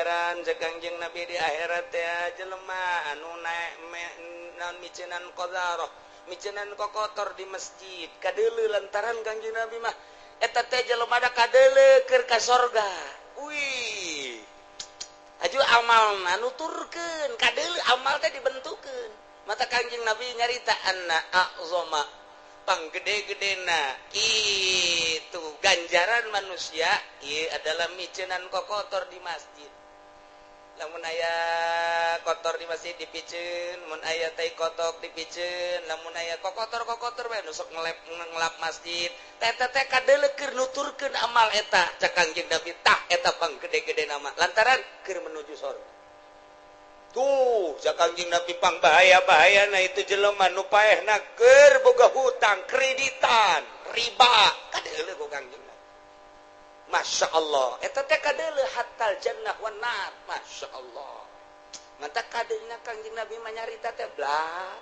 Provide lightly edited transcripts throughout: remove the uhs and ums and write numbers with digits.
ganjaran cek Kangjeng Nabi di akhirat teh jelema anu naek naon miceunan qadarah, miceunan kokotor di masjid kadeuleu lantaran Kangjeng Nabi mah eta teh jelema da kadeuleu keur ka sorga. Wih, aju amalna nuturkeun kadeuleu, amal teh dibentukeun. Mata Kangjeng Nabi nyarita anna a'zama panggede-gedena itu ganjaran manusia ieu adalah miceunan kokotor di masjid. Lamun aya kotor di masjid dipiceun, mun aya tai kotok dipiceun, lamun aya kokotor-kokotor bae nu sok ngelep ngelap masjid teh teh kadeuleu keur nuturkeun amal eta. Cak Kangjeng Nabi tah eta panggede-gede nama lantaran keur menuju sorga. Tuh cak Kangjeng Nabi pang bahaya-bahaya na itu jelema nu paehna keur boga hutang kreditan riba kadeuleu ku Kangjeng Nabi. Masya Allah eta teh kadeuleu hatal jannah wan nar. Masya Allah, mata kadeulna Kangjeng Nabi mah nyarita teh blak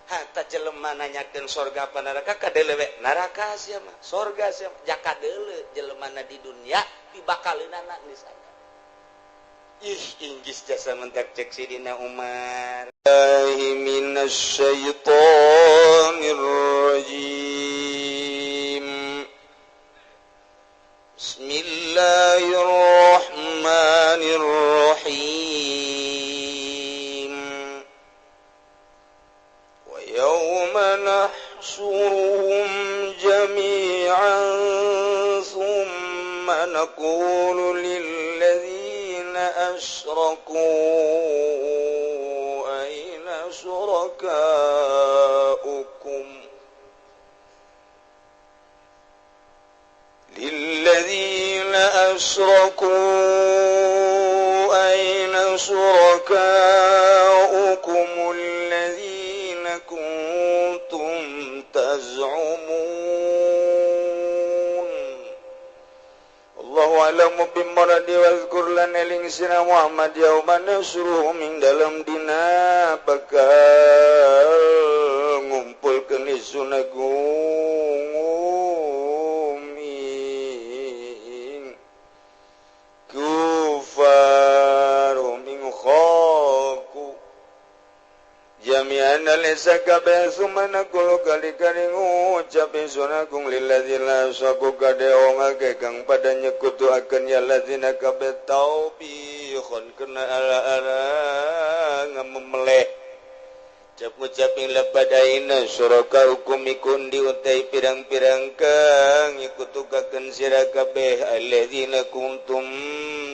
hatta jelema nanyakeun sorga apa neraka kadeuleu we neraka sia mah sorga sia mah jaka kadeuleu jelemana di dunia dibakaleunana geus aya. Ih, inggis jasa mentak cek Sidina Umar. Minasyaitonir rajim. Bismillahirrahmanirrahim. Wa yawma nahsyuruhum jami'an thumma naqulu lilladzina أشركوا أين شركاؤكم للذين أشركوا أين شركاؤكم الذين كنتم تزعمون. Allahu a'lamu bimuradi wazkur lan eling sira Muhammad yauma nasruhu min dalam dina bakal ngumpulkeun isun ing kufar ing khaku jami'an laysa kabeh sumana kulu kali-kali ngucap ingsun agung lilladzina asyaku kade wong akeh kang pada nyekutu akan ya ladzina kabeh taubihon kena ala-ala ngamemeleh cap ngucap ing labadaina syuraka hukum ikun diutai pirang-pirang kang nyekutukakeun sira kabeh alladzina kuntum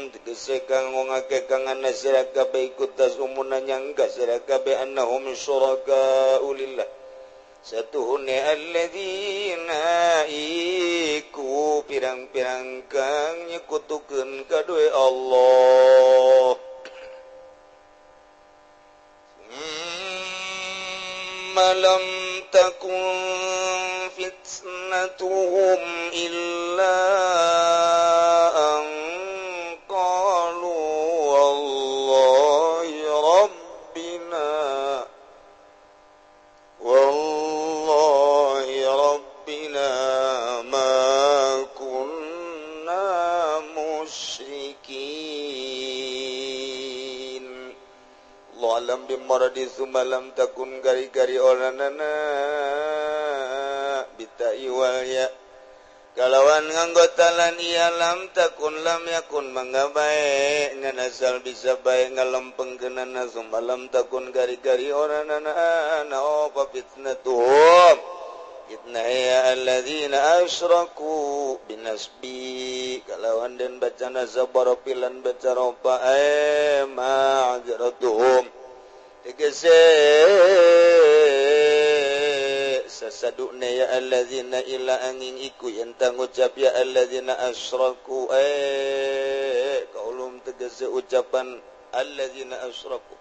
tegese kang wong akeh kang ana sira kabeh ikut tasumuna nyangka sira kabeh annahum syuraka ulillah satuhune alladzina iku pirang-pirang kang nyekutukeun kaduwe Allah. Lam takun fitnatuhum illa an qalu wallahi rabbina wallahi rabbina ma kunna musyrikin. Alam bimaradi sumalam takun gari-gari oranana bitai wal ya kalawan nganggotalan iya lam takun lam yakun mangga bae ngan asal bisa bae ngalempengkeunana sumalam takun gari-gari oranana na apa fitnatuhum fitnah ya alladzina asyraku binasbi kalawan den baca nasab baropilan baca ropa ma'azratuhum tegese sasadukna ya alladzina ila angin iku yen ngucap ya alladzina asyraku kaulum tegese ucapan alladzina asyraku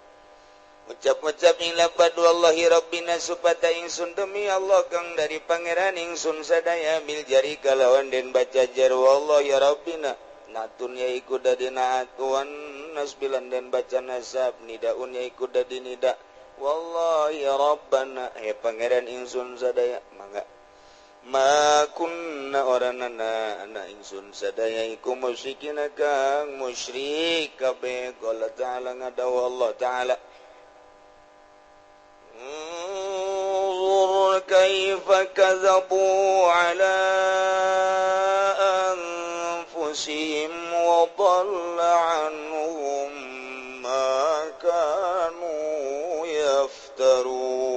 ucap-ucap ing lapad wallahi rabbina supata ingsun demi Allah kang dari pangeran ingsun sadaya mil jari kalawan den baca jar wallahi rabbina natun ya iku dadi naatuan nasbilan dan baca nasab nidaun ya iku dadi nida wallahi rabbana he pangeran ingsun sadaya mangga Ma kunna oranana ana ingsun sadaya iku musyrikin kang musyrik kabeh. Qala ta'ala ngadawu Allah ta'ala unzur kaifa kadzabu ala anfusihim wa dhalla anhum ma kanu yaftarun.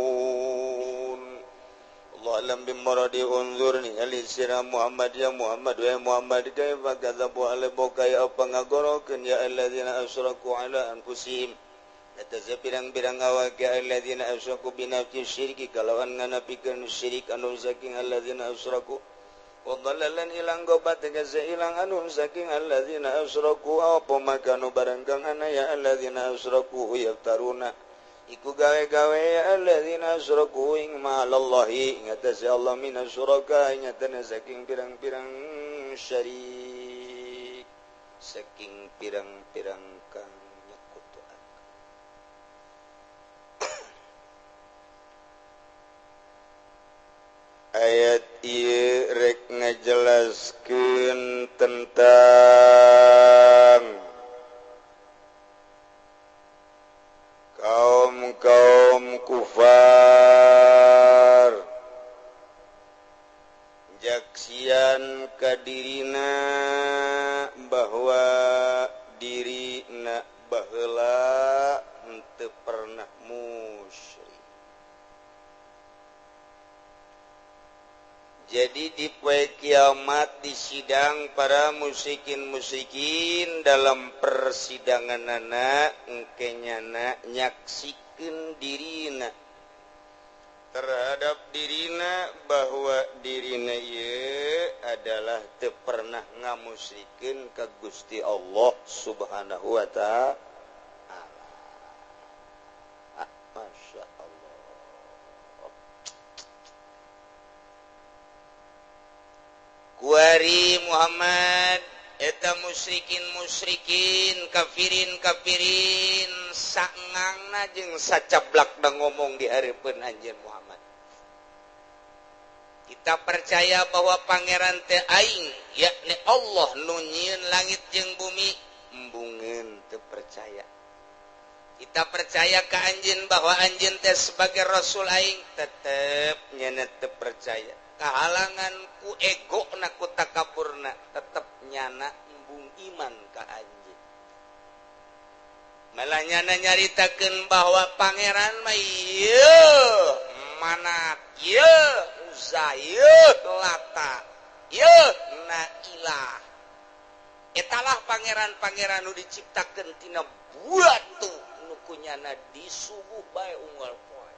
Alam bimuradi unzurni alisira Muhammad ya Muhammad wa Muhammad kaifa kadzabu ala bokai apa ngagorokeun ya alladzina asyraku ala anfusihim eta pirang-pirang awak ya alladzina asyraku binafsi syirki kalawan nganapikeun syirik anu saking alladzina asyraku wa dhalalan ilang gobat tegese ilang anu saking alladzina asyraku apa makanu barang kang ana ya alladzina asyraku yaftaruna iku gawe-gawe ya alladzina asyraku ing ma'alallahi ngatasi Allah minasyuraka nyatana saking pirang-pirang syarik saking pirang-pirang kang nyekutuan. Ayat ieu rek ngajelaskeun tentang kaum-kaum kufar jaksian kadirina bahwa dirina baheula henteu pernah musyrik. Jadi di poe kiamat di sidang para musyrikin-musyrikin dalam persidanganana engke nyana nyaksikeun dirina terhadap dirina bahwa dirina ieu adalah teu pernah ngamusyrikeun ka Gusti Allah Subhanahu wa ta'ala. Masya Allah. Kuari Muhammad eta musyrikin-musyrikin kafirin-kafirin sangangna jeung sacablak da ngomong di hareupeun anjeun Muhammad. Kita percaya bahwa pangeran teh aing yakni Allah nu nyieun langit jeung bumi, embungeun teu percaya. Kita percaya ka anjeun bahwa anjeun teh sebagai rasul aing, tetep nyana teu percaya. Kahalangan ku ego na ku takaburna tetep nyana embung iman ka anjeun. Malah nyana nyaritakeun bahwa pangeran mah ieu Manat, ieu Uzza, ieu Lata, ieu Nailah. Etalah pangeran-pangeran nu diciptakeun tina batu nu ku nyana disuguh bae unggal poe.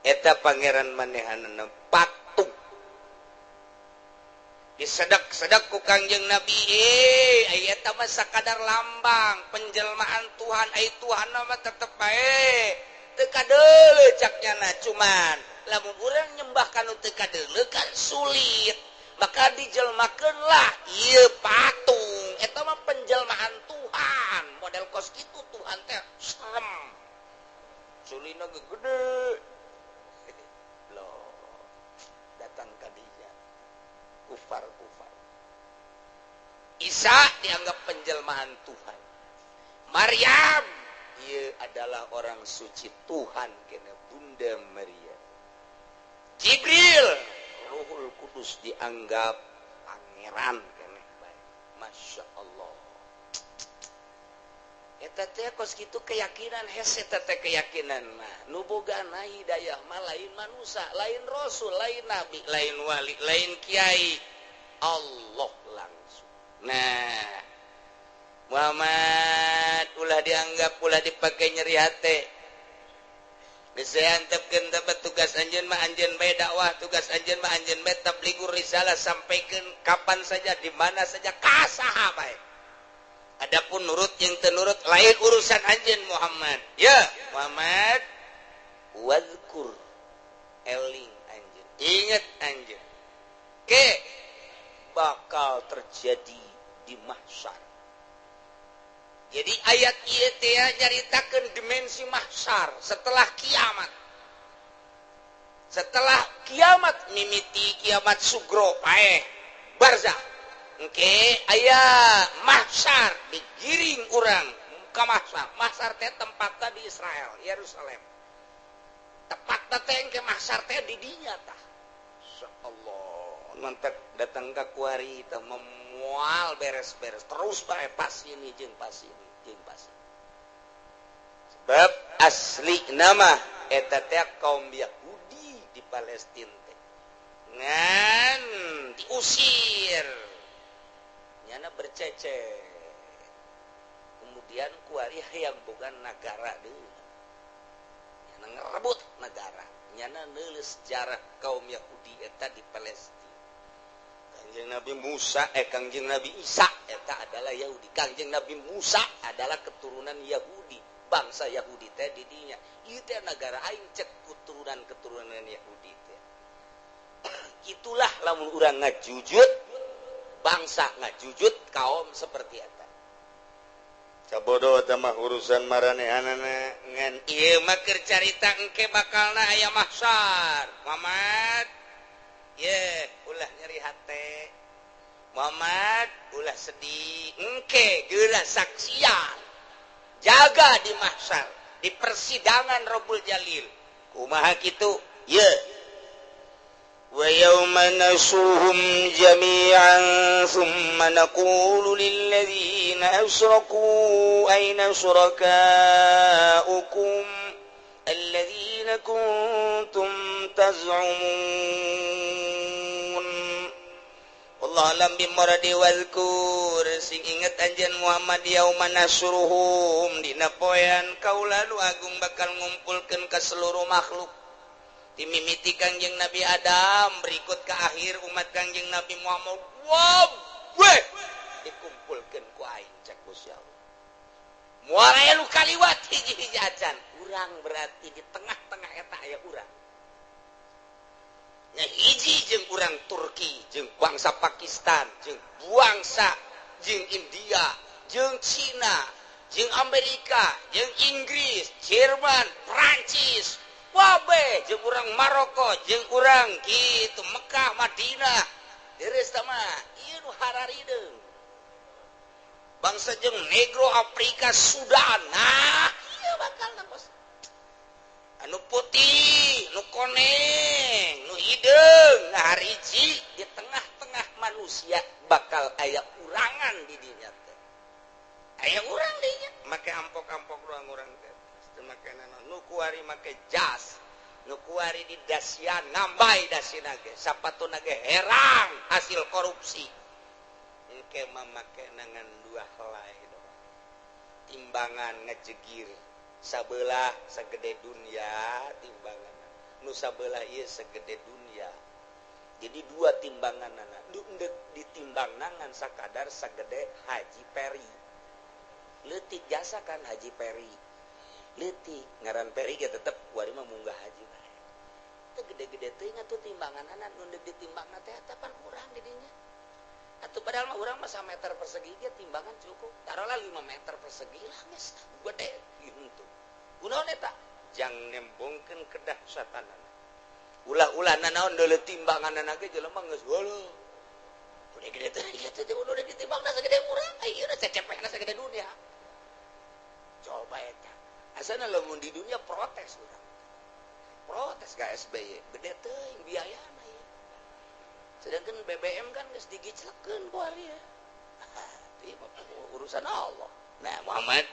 Eta pangeran manehanana patung disedak-sedak ku Kangjeng Nabi, eta mah sakadar lambang penjelmaan Tuhan, ai Tuhan mah tetep bae teu kadeuleu cak nyana. Cuman lamun urang nyembah kanu teu kadeuleu kan sulit, maka dijelmakeun lah ieu patung eta mah penjelmaan Tuhan model kos kitu. Tuhan teh serem sulina gede datang ka dia kufar-kufar. Isa dianggap penjelmaan Tuhan. Maryam ia adalah orang suci Tuhan kena Bunda Maria. Jibril Ruhul Kudus dianggap pangeran kena. Masya Allah. Eta teh kos kitu keyakinan hese teh keyakinan mah nu bogana hidayah mah lain manusia, lain rasul, lain nabi, lain wali, lain kiai, Allah langsung. Nah, Muhammad ulah dianggap ulah dipakai nyeri hate. Geus antepkeun teh tugas anjeun mah anjeun bae dakwah, tugas anjeun mah anjeun bae tablighur risalah, sampaikeun kapan saja di mana saja ka saha bae. Adapun nurut yang tenurut lain urusan anjeun Muhammad. Ya, Muhammad wazkur eling anjeun. Ingat anjeun. Ke bakal terjadi di mahsyar. Jadi ayat ieu teh nyaritakeun dimensi mahsyar setelah kiamat. Setelah kiamat mimiti kiamat sugro paeh barzah. Engke aya mahsyar digiring urang ka mahsyar. Mahsyar teh tempatna di Israel, Yerusalem. Tepatna teh engke mahsyar teh di dinya tah. Insyaallah mantek datang ka kuari teh memual beres-beres terus bae pas ini jeung pas ini jeung pas ini. Sebab asli nama eta teh kaum Yahudi di Palestina teh ngan diusir nyana bercece kemudian kuari hayang boga nagara deui nyana ngerebut nagara nyana nulis sejarah kaum Yahudi eta di Palestina. Kangjeng Nabi Musa Kangjeng Nabi Isa eta adalah Yahudi. Kangjeng Nabi Musa adalah keturunan Yahudi, bangsa Yahudi teh di dinya. Ieu teh nagara aing cek keturunan-keturunan Yahudi teh. Itulah lamun urang ngajujut bangsa ngajujut kaum seperti eta. Sabodo eta mah urusan maranehanana ngan ieu mah keur carita engke bakalna aya mahsyar. Muhammad ye ulah nyeri hate. Muhammad ulah sedih engke geura saksian. Jaga di mahsyar, di persidangan Rabbul Jalil. Kumaha kitu? Ye. Wa yauma nasuhum jami'an thumma naqulu lil ladzina asyraku aina syurakaukum alladzina kuntum taz'umun. Allah alam bimuradi wadhkur sing inget anjeun Muhammad yauma nasruhum dina poean kaula nu agung bakal ngumpulkeun ka seluruh makhluk dimimiti Kangjeng Nabi Adam berikut ke akhir umat Kangjeng Nabi Muhammad wabeh dikumpulkeun ku aing cek Gusti Allah moal aya nu kaliwat hiji-hiji acan urang berarti di tengah-tengah eta aya urang nya hiji jeung urang Turki jeung bangsa Pakistan jeung bangsa jeung India jeung Cina jeung Amerika jeung Inggris Jerman Prancis wabe jeung urang Maroko jeung urang kitu Mekah Madinah deres mah ieu nu hararideung bangsa jeung Negro Afrika Sudan nah ieu bakal bos anu putih nu koneng nu hideung nah hiji di tengah-tengah manusia bakal aya urangan di dinya teh aya urang dinya make ampok-ampok ruang urang teh teu make naon nu kuari make jas nu kuari di dasian ngambay dasina ge sapatuna ge herang hasil korupsi engke mah make nangan dua helai doang timbangan ngejegir sabelah segede dunia timbangan nu sabelah ieu segede dunia jadi dua timbanganana ditimbang nangan sakadar segede Haji Peri leutik jasa kan Haji Peri leutik ngaran Peri ge tetep kuari mah munggah haji bae teu gede-gede teuing atuh timbanganana nu ditimbangna teh eta pan urang di dinya atuh padahal mah urang mah sameter persegi ge timbangan cukup taruhlah 5 meter persegi lah geus gede gitu kunaon eta jang nembongkeun kedahsyatanana ulah-ulah nanaon deuleu timbanganana ge jelema geus heuh udah gede teh kitu teh udah ditimbangna sagede urang ieu cecepehna sagede dunia coba eta asana lamun di dunia protes urang protes ka SBY gede teuing biayana ieu sedangkan BBM kan geus digiclekeun ku ari ya ieu urusan Allah. Nah Muhammad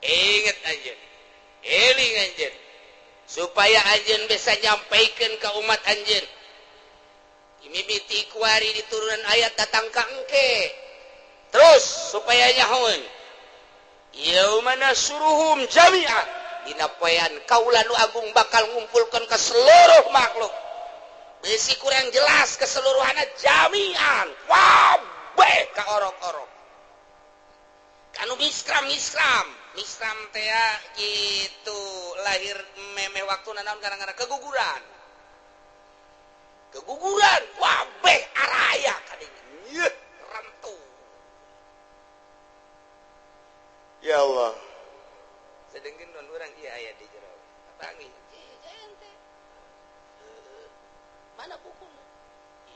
inget anjeun eling anjeun supaya anjeun bisa nyampaikan ke umat anjeun mimiti kuari di turunan ayat datang ka engke terus supaya nyahoeun yauma nasuruhum jami'an dina poean kaula nu agung bakal ngumpulkeun ke seluruh makhluk bisi kurang jelas keseluruhanna jami'an wabeh ka orok-orok kanu misram-misram misram teh gitu lahir memeh waktu nanaon gara-gara keguguran keguguran wabeh araya kadinya yeuh rentu ya Allah sedengkeun non urang ieu aya di jero panggih ente Mana bukuna?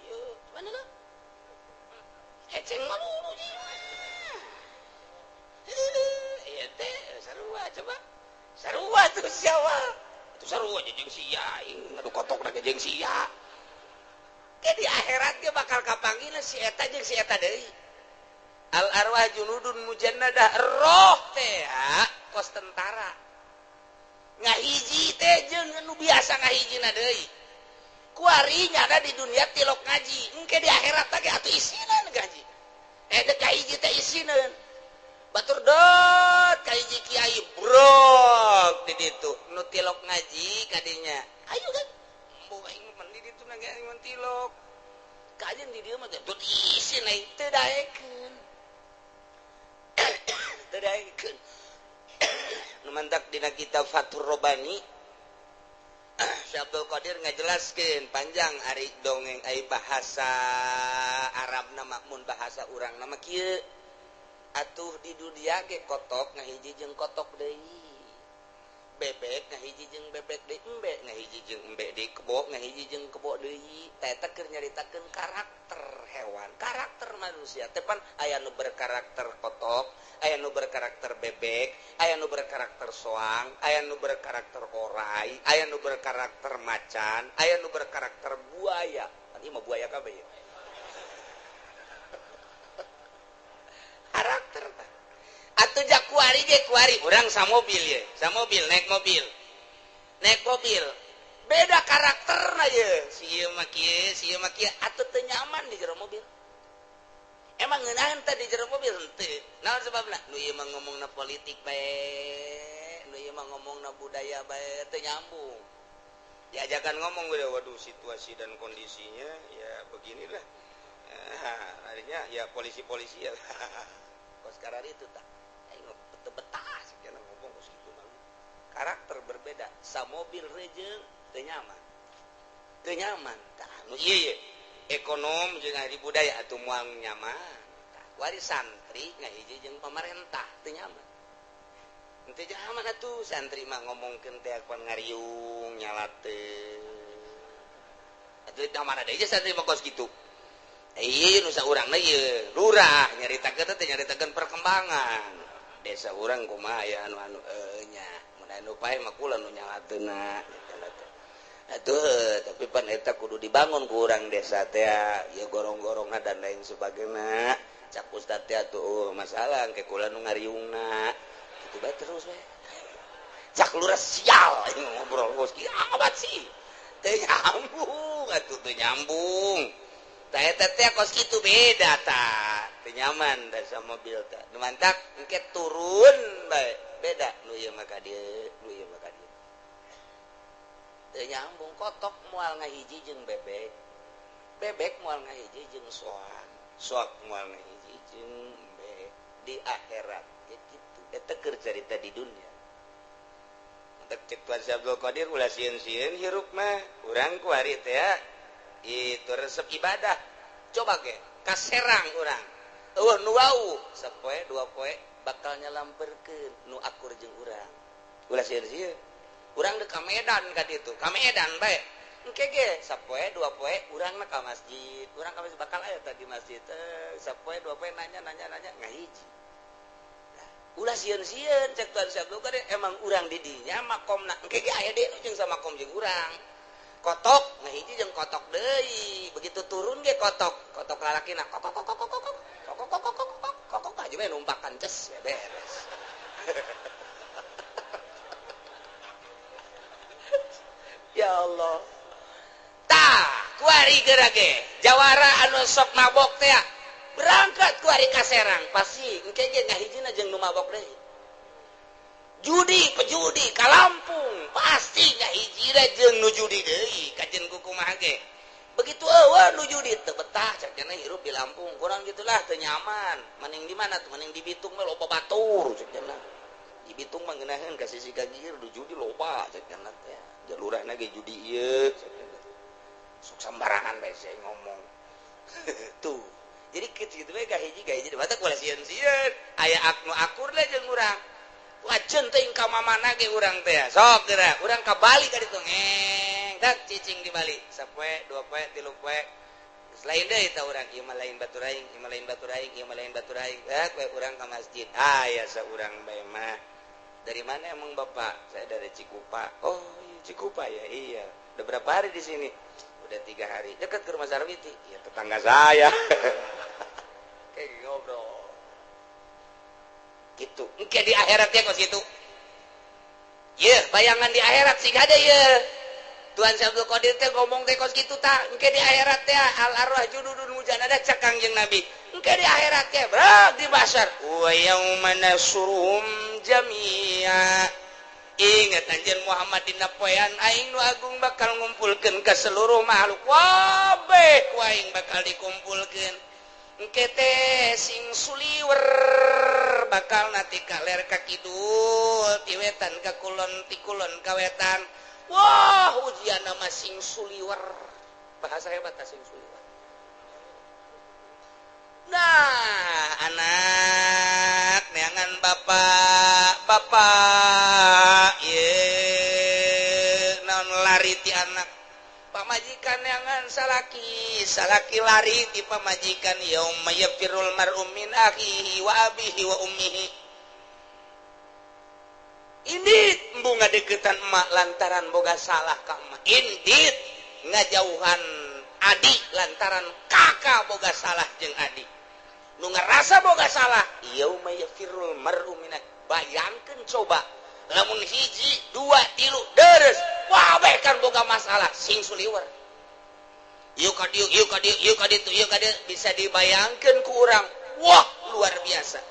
Ieu, mana lah? Eceng malulu jiwa. Ieu teh sarua coba. Sarua tuh siapa? Itu sarua jeung sia, aing ngadu kotokna ge jeung sia. Ke di akhirat ge bakal kapanggilna si eta jeung si eta deui. Al arwah junudun mujannadah, roh teh kos tentara. Ngahiji teh jeung nu biasa ngahijina deui. Kuari nyada di dunia tilok ngaji, engke di akhirat ge atuh isina ngaji. Dek kahiji teh isineun. Batur dot kahiji kiai brok di ditu nu tilok ngaji kadinya. Ayo kan. Embo aing mah di ditu na ge aing mah tilok. Kajen di dieu mah teh dot isin aing teu daekeun. Teu daekeun. Nu mantak dina kitab Fathur Robani Syekh Abdul Qadir ngajelaskeun panjang ari dongeng ai bahasa Arabna makmun bahasa urang nama kieu. Atuh di dunia ge kotok ngahiji jeung kotok deui. Bebek ngahiji jeung bebek deui, embe ngahiji jeung embe deui, kebo ngahiji jeung kebo deui. Tah eta keur nyaritakeun karakter hewan, karakter manusia. Teh pan aya nu berkarakter kotok, aya nu berkarakter bebek, aya nu berkarakter soang, aya nu berkarakter orai, aya nu berkarakter macan, aya nu berkarakter buaya. Pan ieu mah buaya kabeh ya. Karakter tah. Atuh jak kuari ge kuari urang samobil ye, samobil naik mobil. Naik mobil. Beda karakterna ye. Si ieu mah kieu, si ieu mah kieu, atuh teu nyaman di jero mobil. Emang ngeunaheun teh di jero mobil henteu. Naon sebabna? Nu ieu mah ngomongna politik bae, nu ieu mah ngomongna budaya bae, teu nyambung. Diajakan ngomong udah waduh situasi dan kondisinya ya beginilah. Akhirnya ya polisi-polisi ya. Kos karar itu tah. Aing betah sekian ngomong kos kitu mah. Karakter berbeda, samobil rejeung teu nyaman. Teu nyaman tah. Nu ieu ye ekonom jeung ahli budaya atuh moal nyaman. Tah kuari santri ngahiji jeung pamarentah teu nyaman. Henteu nyaman atuh santri mah ngomongkeun teh pan ngariung nyalateun. Atuh da mana deui santri mah kos kitu. Iya, nusa urang na ieu lurah nyaritakeun teh nyaritakeun perkembangan desa urang kumaha aya anu-anu nya mun anu pae mah kula nu nyalateunna atuh tapi pan eta kudu dibangun ku urang desa teh ya gorong-gorongna dan lain sebagainya cak ustad teh atuh masalah engke kula nu ngariungna kitu bae terus we cak lurah sial ngobrol kos kieu amat sih teu nyambung atuh teu nyambung. Tah eta teh kos kitu beda tah. Teu nyaman da sama mobil tah. Nu mantak engke turun bae beda nu ieu mah ka dieu, nu ieu mah ka dieu. Teu nyambung kotok moal ngahiji jeung bebek. Bebek moal ngahiji jeung soang. Soak moal ngahiji jeung embe di akhirat ge kitu. Eta keur carita di dunia. Mantak cek Tuan Abdul Qadir ulah sieun-sieun hirup mah urang kuari teh ya. Itu resep ibadah. Coba ge ka Serang urang. Eueuh nu wau sapoe dua poe bakal nyalamperkeun nu akur jeung urang. Ulah sieun-sieun. Urang deuk ka Medan ka ditu. Ka Medan bae. Engke ge sapoe dua poe urang mah ka masjid. Urang ka masjid bakal aya tadi masjid. Sapoe dua poe nanya nanya nanya ngahiji. Nah, ulah sieun-sieun cek Tuan Syabdu emang urang di dinya makomna. Engke ge aya deui nu jeung samakom jeung urang. Kotok ngahiji jeung kotok deui begitu turun ge kotok kotok lalakina kok kok kok kok kok kok kok kok kok kok kok aja we numpakan ces beres. Ya Allah tah kuari geura ge jawara anu sok mabok teh berangkat kuari ka Serang pasti engke ge ngahijina jeung nu mabok deui. Judi pejudi ka Lampung pasti ngahijina jeung nu judi deui kajen ku kumaha ge begitu eueuh nu judi teu betah cak cenah hirup di Lampung kurang gitulah teu nyaman mending di mana tuh mending di Bitung mah loba batur cak cenah di Bitung mah ngeunaheun ka sisi ka gieu nu judi loba cak cenah teh jalurahna ge judi ieu cak cenah sok sambarangan bae saya ngomong tuh jadi kitu we kahiji batak ulah sieun-sieun aya nu akur lah jeung urang wajen teuing ka mamana ge urang teh sok geura urang ka Bali ka ditu ngeng Tak cicing di Bali sapoe, dua poe, tilu poe. Lain deui ta urang, ieu mah lain batur aing, ieu mah lain batur aing, ieu mah lain batur aing. Eh, we urang ka masjid. Ah, ya saurang bae mah. Dari mana emang Bapak? Saya dari Cikupa. Oh, iya, Cikupa ya? Iya. Udah berapa hari di sini? Udah 3 hari. Dekat ke rumah Sarwiti. Ya, tetangga saya. Kayak ngobrol. Gitu. Engke di akhirat ya kos gitu. Ye, bayangan di akhirat sih ada ya. Tuhan Syekh Abdul Qadir teh ngomong teh kos gitu tak. Engke di akhirat teh al arwah junudun mujannada cak Kangjeng Nabi. Engke di akhirat teh berat di mahsyar. Wa yauma nahsyuruhum jami'a. Ingat anjeun Muhammad, dina poean aing nu agung bakal ngumpulkeun ke seluruh makhluk. Wabeh ku aing bakal dikumpulkeun. Engke teh sing suliwer bakal nanti kaler ka kidul, ti wetan ka kulon, ti kulon ka wetan. Wah, ujian nama sing suliwer. Bahasa hebat sing suliwer. Nah, anak neangan bapak, bapak ye naon lari ti anak, pamajikan neangan salaki, salaki lari ti pamajikan. Yauma yafirrul mar'u min akhihi wa abihi wa ummihi. Indit embung ngadeukeutan emak lantaran boga salah ka emak, indit ngajauhan adik lantaran kakak boga salah jeung adik nu ngerasa boga salah. Yauma yafirrul mar'u min, bayangkeun coba lamun hiji, dua, tilu, deres wabeh kan boga masalah sing suliwer, yuk ka dieu, yuk ka dieu, yuk ka ditu, yuk ka dieu. Bisa dibayangkeun ku urang, wah, luar biasa.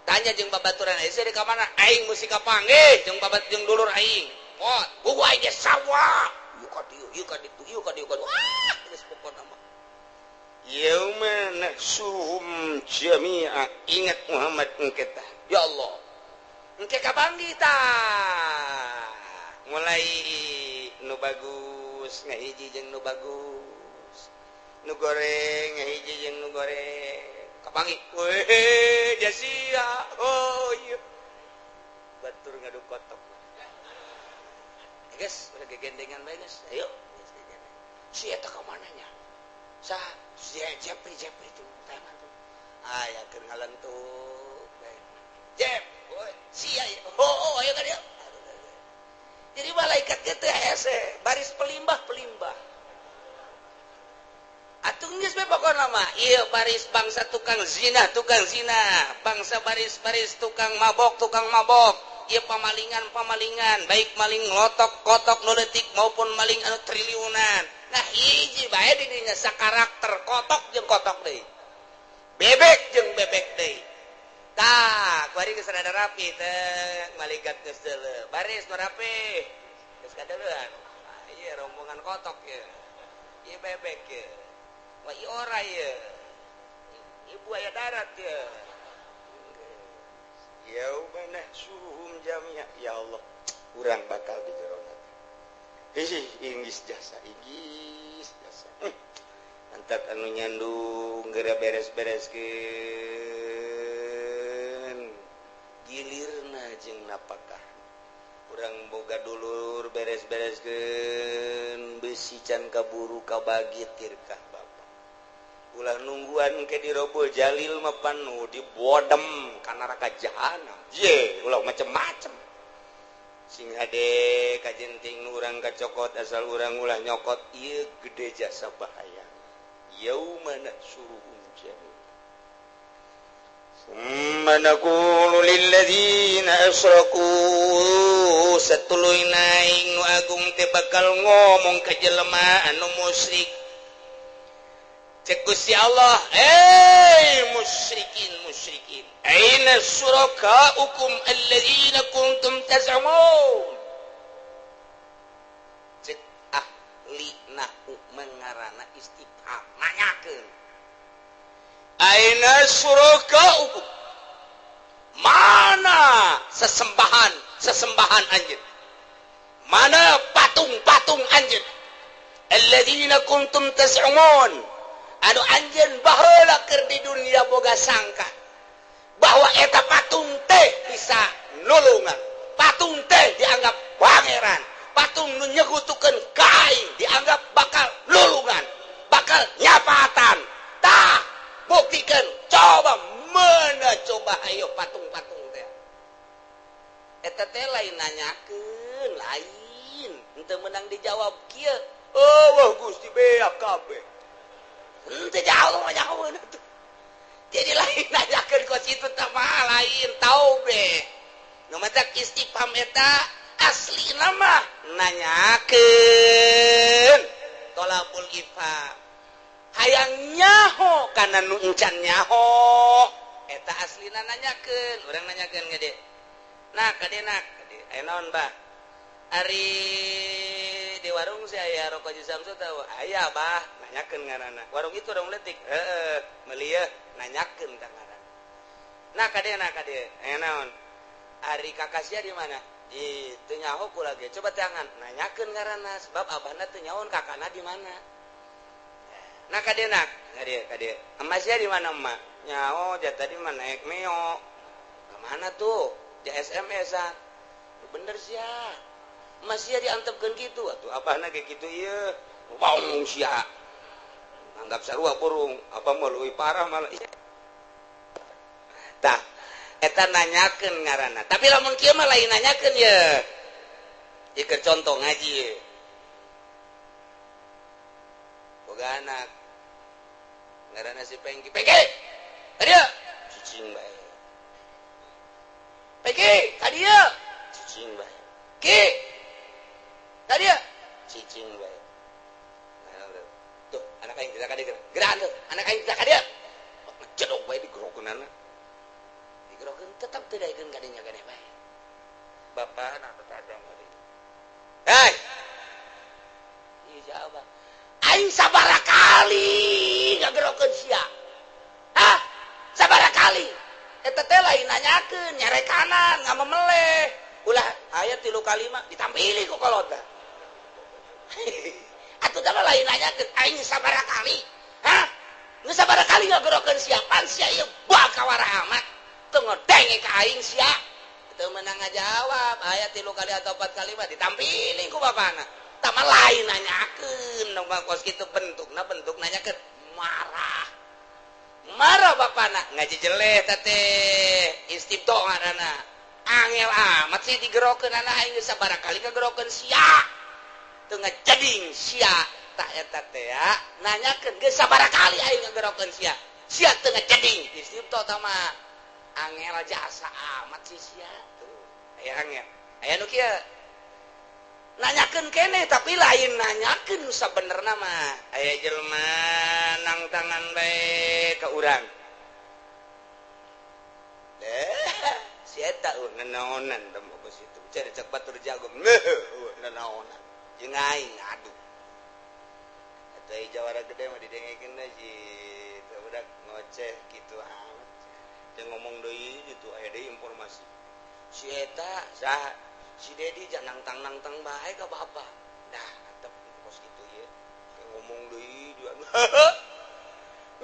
Tanya jeung babaturan, "Aya di ka mana?" "Aing mesti kapanggih jeung babat jeung dulur aing." Pot buku aing ge sawah, yuk ka dieu, yuk ka ditu, yuk ka dieu, wah, geus pokona mah yauma nahsyuruhum jami'a. Ingat Muhammad, engke tah, ya Allah, engke kapanggih tah mulai nu bagus ngahiji jeung nu bagus, nu goreng ngahiji jeung nu goreng, kapanggih, weh, jasia. Oh iya, batur ngadu kotok. Eh, guys, udah gegendengan bae, guys, ayo si eta ka mana nya? Sah si Jepri? Jepri itu preman tuh. Aya keur ngalentuk Jep, si aya. Oh, oh, ayo kan ya. Jadi malaikat gitu hese baris pelimbah pelimbah atuh geus we pokona mah. Ieu baris bangsa tukang zina, tukang zina, bangsa baris-baris tukang mabok, tukang mabok, ieu pamalingan, pamalingan, baik maling lotok kotok nu leutik maupun maling anu triliunan. Nah, hiji bae di dinya sakarakter, kotok jeung kotok deui, bebek jeung bebek deui. Tah, kuari geus rada rapi teh, malaikat geus deuleu. Baris nu rapi geus kadeuleun. Ah, ieu rombongan kotok ye, ieu bebek ye, wah, ieu ora ye, ieu buaya darat ye. Yauma nahsyuruhum jami'a. Ya Allah, urang bakal di jero. Ih, inggis jasa, inggis jasa. Antak anu nyandung geura beres-bereskeun, gilirna jeung napakah. Urang boga dulur, beres-bereskeun, besi can kaburu kabagi tirkah bapak. Ulah nungguan ke dirobol jalil mah panu dibodem ka neraka jahanam. Ye, ulah macem-macem. Sing hade kajenting urang kacokot, asal urang ulah nyokot. Ieu gede jasa bahaya. Yauma nahsyuruhum jami'an. Summa naqulu lilladzina asyraku, satuluy aing nu agung teh bakal ngomong ka jelema anu musyrik. Cek Gusti Allah, "Eh, musyrikin, musyrikin, aina syurakaukum alladzina kuntum taz'umun?" Cek ahli nahu mengarana istifham, nanyakeun. Aina syurakaukum, mana sesembahan sesembahan anjeun, mana patung-patung anjeun, alladzina kuntum taz'umun, anu anjeun baheula keur di dunia boga sangka bahwa eta patung teh bisa nulungan, patung teh dianggap pangeran, Patung nu nyekutukeun ka aing dianggap bakal lulungan, bakal nyapatan. Tah, buktikan, coba mana coba ayo patung-patung teh. Eta teh lain nanyakeun, lain. Henteu meunang dijawab kieu. Oh, wah Gusti beak kabeh. Henteu jauh mah jauh atuh. Jadi lain nanyakeun kos kitu tah mah lain taube. Nu matak istifham eta asli nama nanyakeun tolabul ifham. Hayang nyaho kana nu encan nyaho. Eta aslina nanyakeun, urang nanyakeun gede. Nah, kade nak, kade. Aya naon, Bah? Ari di warung si aya rokok Haji Samsu tahu? Aya, Bah, nanyakeun ngaranna. Warung itu warung leutik. Heeh, meuli yeuh, nanyakeun ka ngaranna. Nah, kade nak kade. Aya naon? Ari kakak sia di mana? Di teu nyaho kula ge. Coba tangan, nanyakeun ngaranna sebab abahna teu nyaho kakakna di mana. Nah, kade nak, kade kade. Emak sia di mana emak? Nyaho dia tadi mah naik Mio. Ke mana tuh? Di SMS-an. Bener sia. Emak sia diantepkeun kitu atuh abahna ge kitu ieu. Baung sia. Anggap sarua burung, apa mah leuwih parah malah. Tah, eta nanyakeun ngaranna. Tapi lamun kieu mah lain nanyakeun ye. Ieu keur contoh ngaji ye. Boga anak ngaranna si Pengki. Pengki! Kadieu! Cicing bae. Pengki, kadieu! Cicing bae. Ki! Kadieu! Cicing bae. Tuh, anak aing tidak kadieu. Gerak tuh, anak aing tidak kadieu. Ngecedok bae digerokeunana. Digerokeun tetap teu daekeun kadinya keneh bae. Bapana tetadang bae. Hei! Ieu jawab. Aing sabaraha kali ngagerokeun sia. Hah? Sabaraha kali? Eta teh lain nanyakeun, nyarekanan, ngamemeleh. Ulah aya 3 kali mah ditampili ku kolotna. Atuh teh lain nanyakeun, aing sabaraha kali? Hah? Geus sabaraha kali ngagerokeun sia? Pan sia ieu bakawara amat. Teu ngodenge ka aing sia. Teu meunang ngajawab, aya 3 kali atau 4 kali mah ditampili ku bapana. Tah mah lain nanyakeun, nu mah kos kitu bentukna bentuk nanyakeun marah. Marah bapana ngaji jeleh teh istibdo ngaranna. Angel amat sih digerokeun anak aing geus sabaraha kali ngagerokeun sia. Teu ngajeding sia tak eta teh ya nanyakeun geus sabaraha kali aing ngagerokeun sia. Sia teu ngajeding istibdo tah mah angel jasa amat sih sia tuh. Aya angel. Aya nu kieu nanyakeun keneh tapi lain nanyakeun nu sabenerna mah. Aya jelema nang tangan bae ka urang. Si eta nanaonan teh kos itu. Cari cek batur jago. Nanaonan. Jeung aing adu. Eta jawara gede mah didengekeun si teu budak ngoceh kitu amat. Teu ngomong deui kitu aya deui informasi. Si eta saha? Si Dedi jangan nangtang-nangtang bae ka bapak. Dah, atep kos kitu ieu. Ngomong deui dia.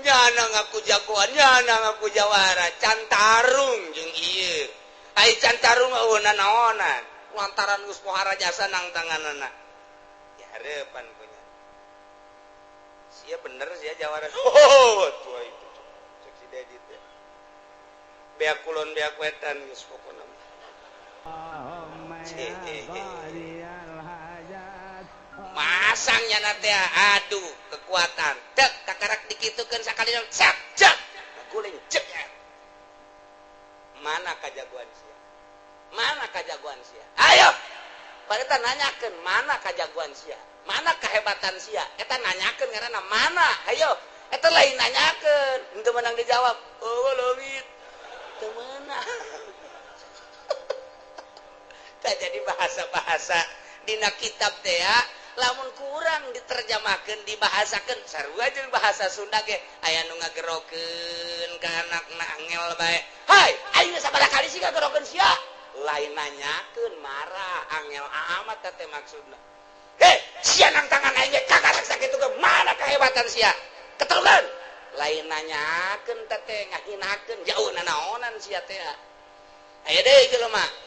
Nyana ngaku jagoan, nyana ngaku jawara, can tarung jeung ieu. Ai can tarung eueuh nanaonan. Lantaran geus pohara jasa nang tanganana. Ya hareupan punya. Sia bener sia jawara. Oh, tua itu. Cek si Dedi teh. Beak kulon beak wetan geus pokona. Masangnya nanti aduh kekuatan dek kakarak dikitukeun sakali cak cak guling cek mana kajagoan sia, mana kajagoan sia, ayo pada nanyakeun mana kajagoan sia, mana kehebatan sia, eta nanyakeun ngaranna mana, ayo eta lain nanyakeun henteu meunang dijawab oh leuwit teu meunang. Jadi bahasa-bahasa dina kitab teh ya lamun kurang diterjemahkeun dibahasakeun sarua jeung bahasa Sunda ge aya nu ngagerokeun ka anakna angel bae. Hai, aing sabaraha kali sih ngagerokeun sia? Lain nanyakeun marah angel amat teh maksudna. Heh, sia nang tangan aing ge kakarak sakitu ge mana kehebatan sia? Ketelukeun. Lain nanyakeun teh ngahinakeun jauh nanaonan sia teh. Aya deui jelema.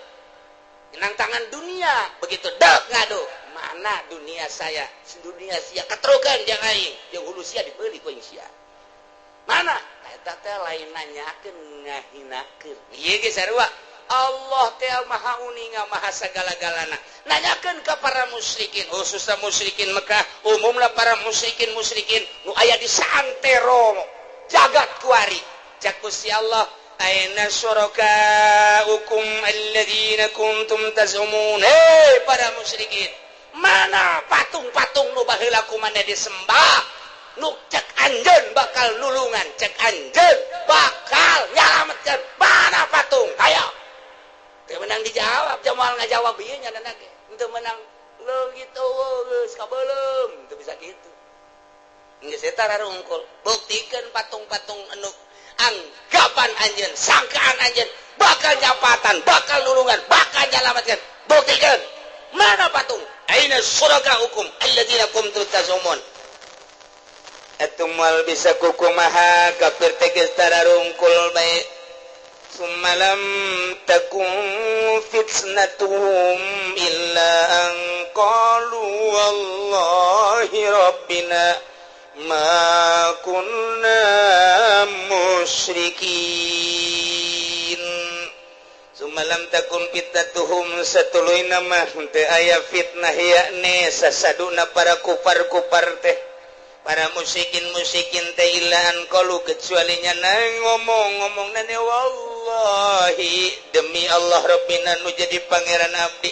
Nang tangan dunia begitu dek ngadu, mana dunia saya, dunia sia keterukan jeung aing, jeung hulu sia dibeli ku aing sia. Mana? Eta teh lain nanyakeun, ngahinakeun. Ieu ge sarua. Allah teh maha uninga, maha sagala-galana. Nanyakeun ka para musyrikin, khususnya musyrikin Mekah, umumlah para musyrikin musyrikin nu aya di saantero jagat kuari. Cak Gusti Allah, aina syurakaukum alladzina kuntum tazumun. Hei para musyrikin, mana patung-patung nu baheula ku maneh disembah, nu cek anjeun bakal nulungan, cek anjeun bakal nyalametkeun? Mana patung? Hayo. Teu menang dijawab, jamal ngajawab ieu nya ge teu menang. Leungit eueuh, geus kabeuleum, teu bisa kitu. Geus eta rarungkul, buktikan patung-patung anu anggapan anjeun, sangkaan anjeun bakal nyapatan, bakal nulungan, bakal nyalametkeun. Buktikan, mana patung? Aina syurakaukum alladzina kuntum tazumun. Atuh moal bisa kukumaha, kafir teh geus tararungkul bae. Summa lam takun fitnatuhum illa an qalu wallahi rabbina ma kunna musyrikin. Summa lam takun fitnatuhum, satuluyna mah teu aya fitnah, yakni sasaduna para kupar-kupar teh, para musyrikin-musyrikin teh, illa an qalu, kecuali nyana ngomong-ngomong nane, wallahi, demi Allah, rabbina, nu jadi pangeran abdi,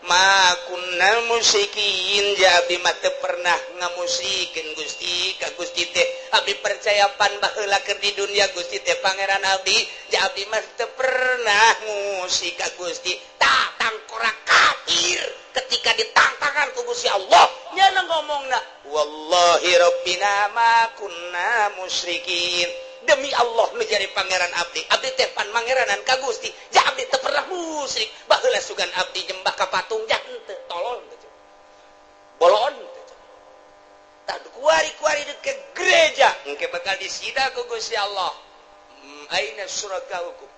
ma kunna musyrikin, ja abdi mah teu pernah ngamusyrikin Gusti ka Gusti teh. Abdi percaya pan baheula keur di dunia Gusti teh pangeran abdi, ja abdi mah teu pernah musyrik ka Gusti. Tah, tangkorak kafir ketika ditantangan ku Gusti Allah, nyana ngomongna, wallahi rabbina ma kunna musyrikin, demi Allah nu jadi pangeran abdi, abdi teh pan mangeranan ka Gusti, ja abdi teu pernah musyrik. Baheula sugan abdi nyembah ka patung, ja henteu. Tolol teh, bolon teh. Tah, kuari-kuari ke gereja engke bakal disida ku Gusti Allah. Aina syurakaukum,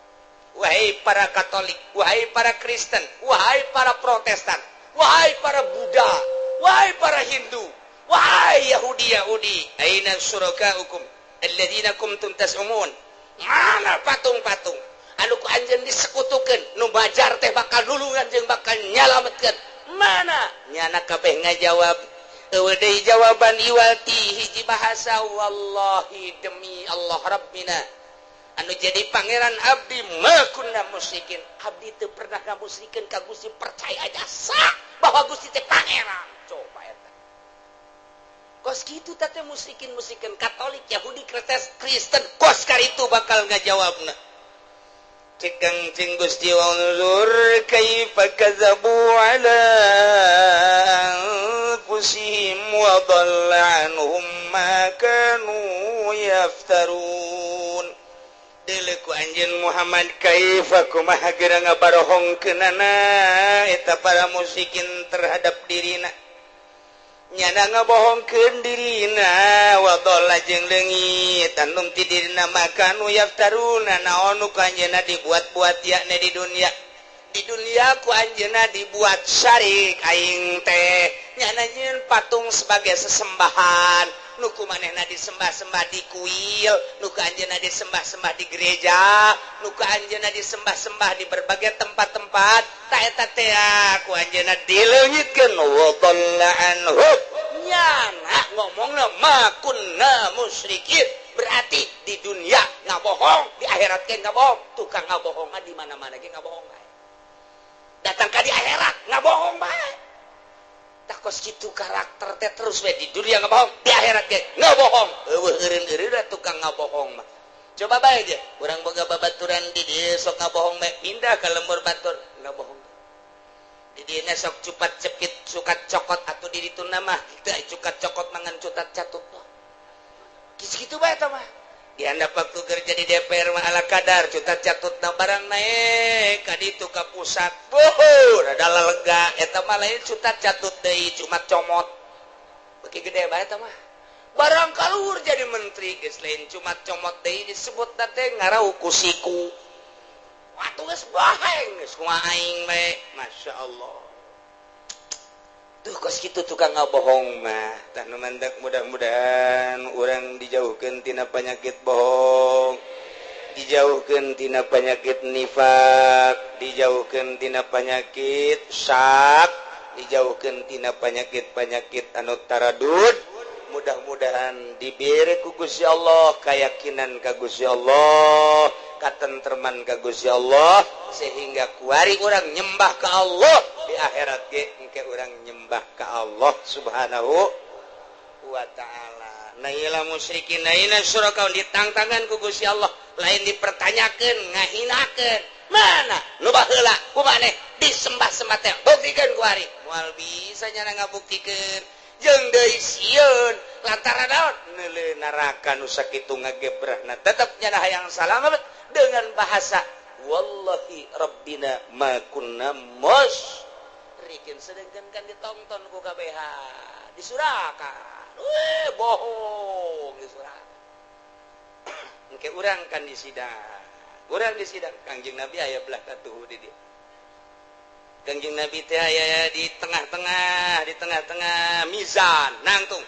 wahai para Katolik, wahai para Kristen, wahai para Protestan, wahai para Buddha, wahai para Hindu, wahai Yahudi Yahudi, aina syurakaukum alladzina kuntum tas'umun. Mana patung-patung anu ku anjeun disekutukeun, nu bajar teh bakal nulungan jeung bakal nyalametkeun? Mana? Nyana kabeh ngajawab, eueuh deui jawaban iwal ti hiji bahasa, wallahi, demi Allah, rabbina, anu jadi pangeran abdi, ma kunna musyrikin, abdi teu pernah ngamusyrikeun ka Gusti, percaya aja sah bahwa Gusti teh pangeran. Coba eta kos kitu teh, musyrikin musyrikin Katolik, Yahudi, Kristen, kos karitu bakal ngajawabna. Cek Kangjeng Gusti, unzur kaifa kadzabu ala anfusihim wa dhalla anhum ma kanu yaftarun. Deuleu ku anjeun Muhammad, kaifa, kumaha geura ngabarohongkeunana eta para musyrikin terhadap dirina. Nyana ngabohongkeun dirina, wa dhalla, jeung leungit, anhum ti dirina, ma kanu yaftaruna, naon nu ku anjeunna dibuat-buat, yakni di dunia. Di dunia ku anjeunna dibuat syarik aing teh. Nyana nyieun patung sebagai sesembahan, nu ku manehna disembah-sembah di kuil, nu ku anjeunna disembah-sembah di gereja, nu ku anjeunna disembah-sembah di berbagai tempat-tempat. Ta eta teh ku anjeunna dileungitkeun, wa dhalla anhum. Nyana ngomongna ma kunna musyrikin, berarti di dunia ngabohong, di akhirat ge ngabohong. Tukang ngabohong di mana-mana ge ngabohong bae, datang ka di akhirat ngabohong bae. Tah, kos kitu karakter teh, terus we di dunia ngabohong, di akhirat ge ngabohong, eueuh eureun-eureun tukang ngabohong mah. Coba bae aja urang boga babaturan di dieu sok ngabohong bae, pindah ke lembur batur ngabohong. Di dieu sok cupat cepit, suka cokot, atau di ditu mah teu cukat cokot, mangan cutat catut. Kitu bae eta mah. Dihandap waktu kerja di DPR mah ala kadar cutat catut na, barang naik ka ditu ka pusat, boh, rada lega. Eta mah lain cutat catut deui, cuma comot beuki gede bae eta mah. Barang kaluhur jadi menteri geus lain cuma comot deui, disebut teh ngarau ku siku. Waktu geus Geus boheng geus kumaha aing bae. Masya Allah. Tuh kos kitu tukang ngabohong mah. Tah nu mantak mudah-mudahan urang dijauhkeun tina penyakit bohong, dijauhkeun tina penyakit nifak, dijauhkeun tina penyakit syak, dijauhkeun tina penyakit-penyakit anu taradud. Mudah-mudahan diberi ku Gusti Allah keyakinan ka Gusti Allah, katentreman ka Gusti Allah, sehingga kuari urang nyembah ka Allah di akhirat ge engke urang nyembah ka Allah Subhanahu wa taala. Naila musyrikin naila syuraka ditangtangan ku Gusti Allah, lain dipertanyakeun, ngahinakeun. Mana nu baheula ku maneh disembah-sembah teh, buktikeun kuari. Moal bisa nyana ngabuktikeun. Jeung deui sieun lantaran naon neuleuh neraka nu sakitu ngagebrahna tetep nyana hayang salamet dengan bahasa wallahi rabbina ma kunna musyrikin, sedangkan kan ditonton ku KBH disurakan, weh bohong disurakan. Engke urang kan di sidang, urang di sidang Kangjeng Nabi aya belah katuhu di dieu. Kangjeng Nabi teh aya di tengah-tengah, di tengah-tengah mizan, nangtung.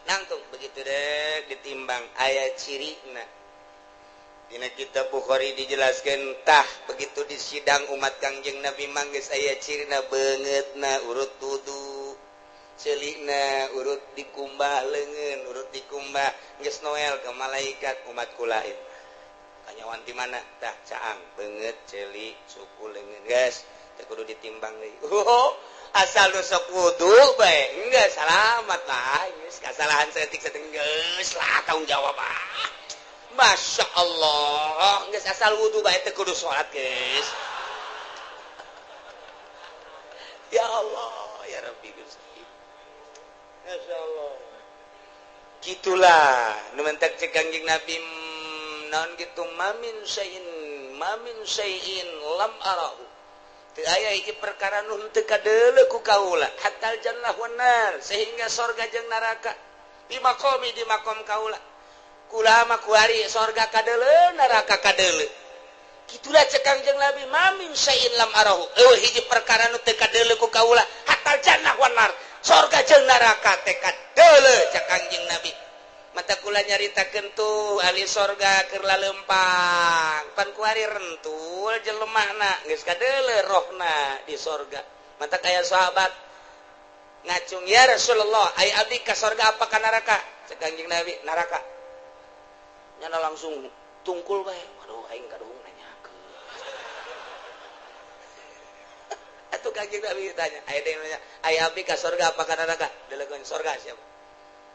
Nangtung begitu dek ditimbang aya cirina. Dina kitab Bukhari dijelaskan tah begitu di sidang umat Kangjeng Nabi manggeus aya cirina beungeutna urut wudu, celikna urut dikumbah leungeun, urut dikumbah geus noel ke malaikat umat kula ieu. Kanyawan di mana tah caang beungeut celik suku leungeun geus teu kudu ditimbang deui. Oh, asal nu sok wudu bae geus salamat lah, geus kasalahan saeutik-saeutik geus lah tanggung jawab ah. Masya Allah, geus asal wudu bae teu kudu salat geus. Ya Allah, ya Rabbi Gusti. Masya Allah. Gitulah nu mentak cek Kangjeng Nabi naon gitu mamin syai'in lam arahu. Teu aya hiji perkara nu henteu kadeuleu ku kaula hatal jannah wan nar, sehingga sorga jeung neraka di maqami di maqam kaula. Kula mah kuari sorga kadeuleu neraka kadeuleu. Kitulah cek Kangjeng Nabi mamin syai'in lam arahu. Eueuh hiji perkara nu teu kadeuleu ku kaula hatal jannah wan nar, sorga jeung neraka teh kadeuleu cek Kangjeng Nabi. Mata kula nyaritakeun tuh ahli sorga keur lalempang pan kuari rentul jelemahna geus kadeuleu rohna di sorga. Mata kaya sahabat ngacung ya Rasulullah ai abdi ka sorga apa ka neraka? Cek Kangjeng Nabi neraka. Nyana langsung tungkul bae. Waduh aing kaduhung nanyakeun. Atuh Kangjeng Nabi ditanya, aya deui nanya, ai abdi ka sorga apa ka neraka? Delekeun sorga siapa?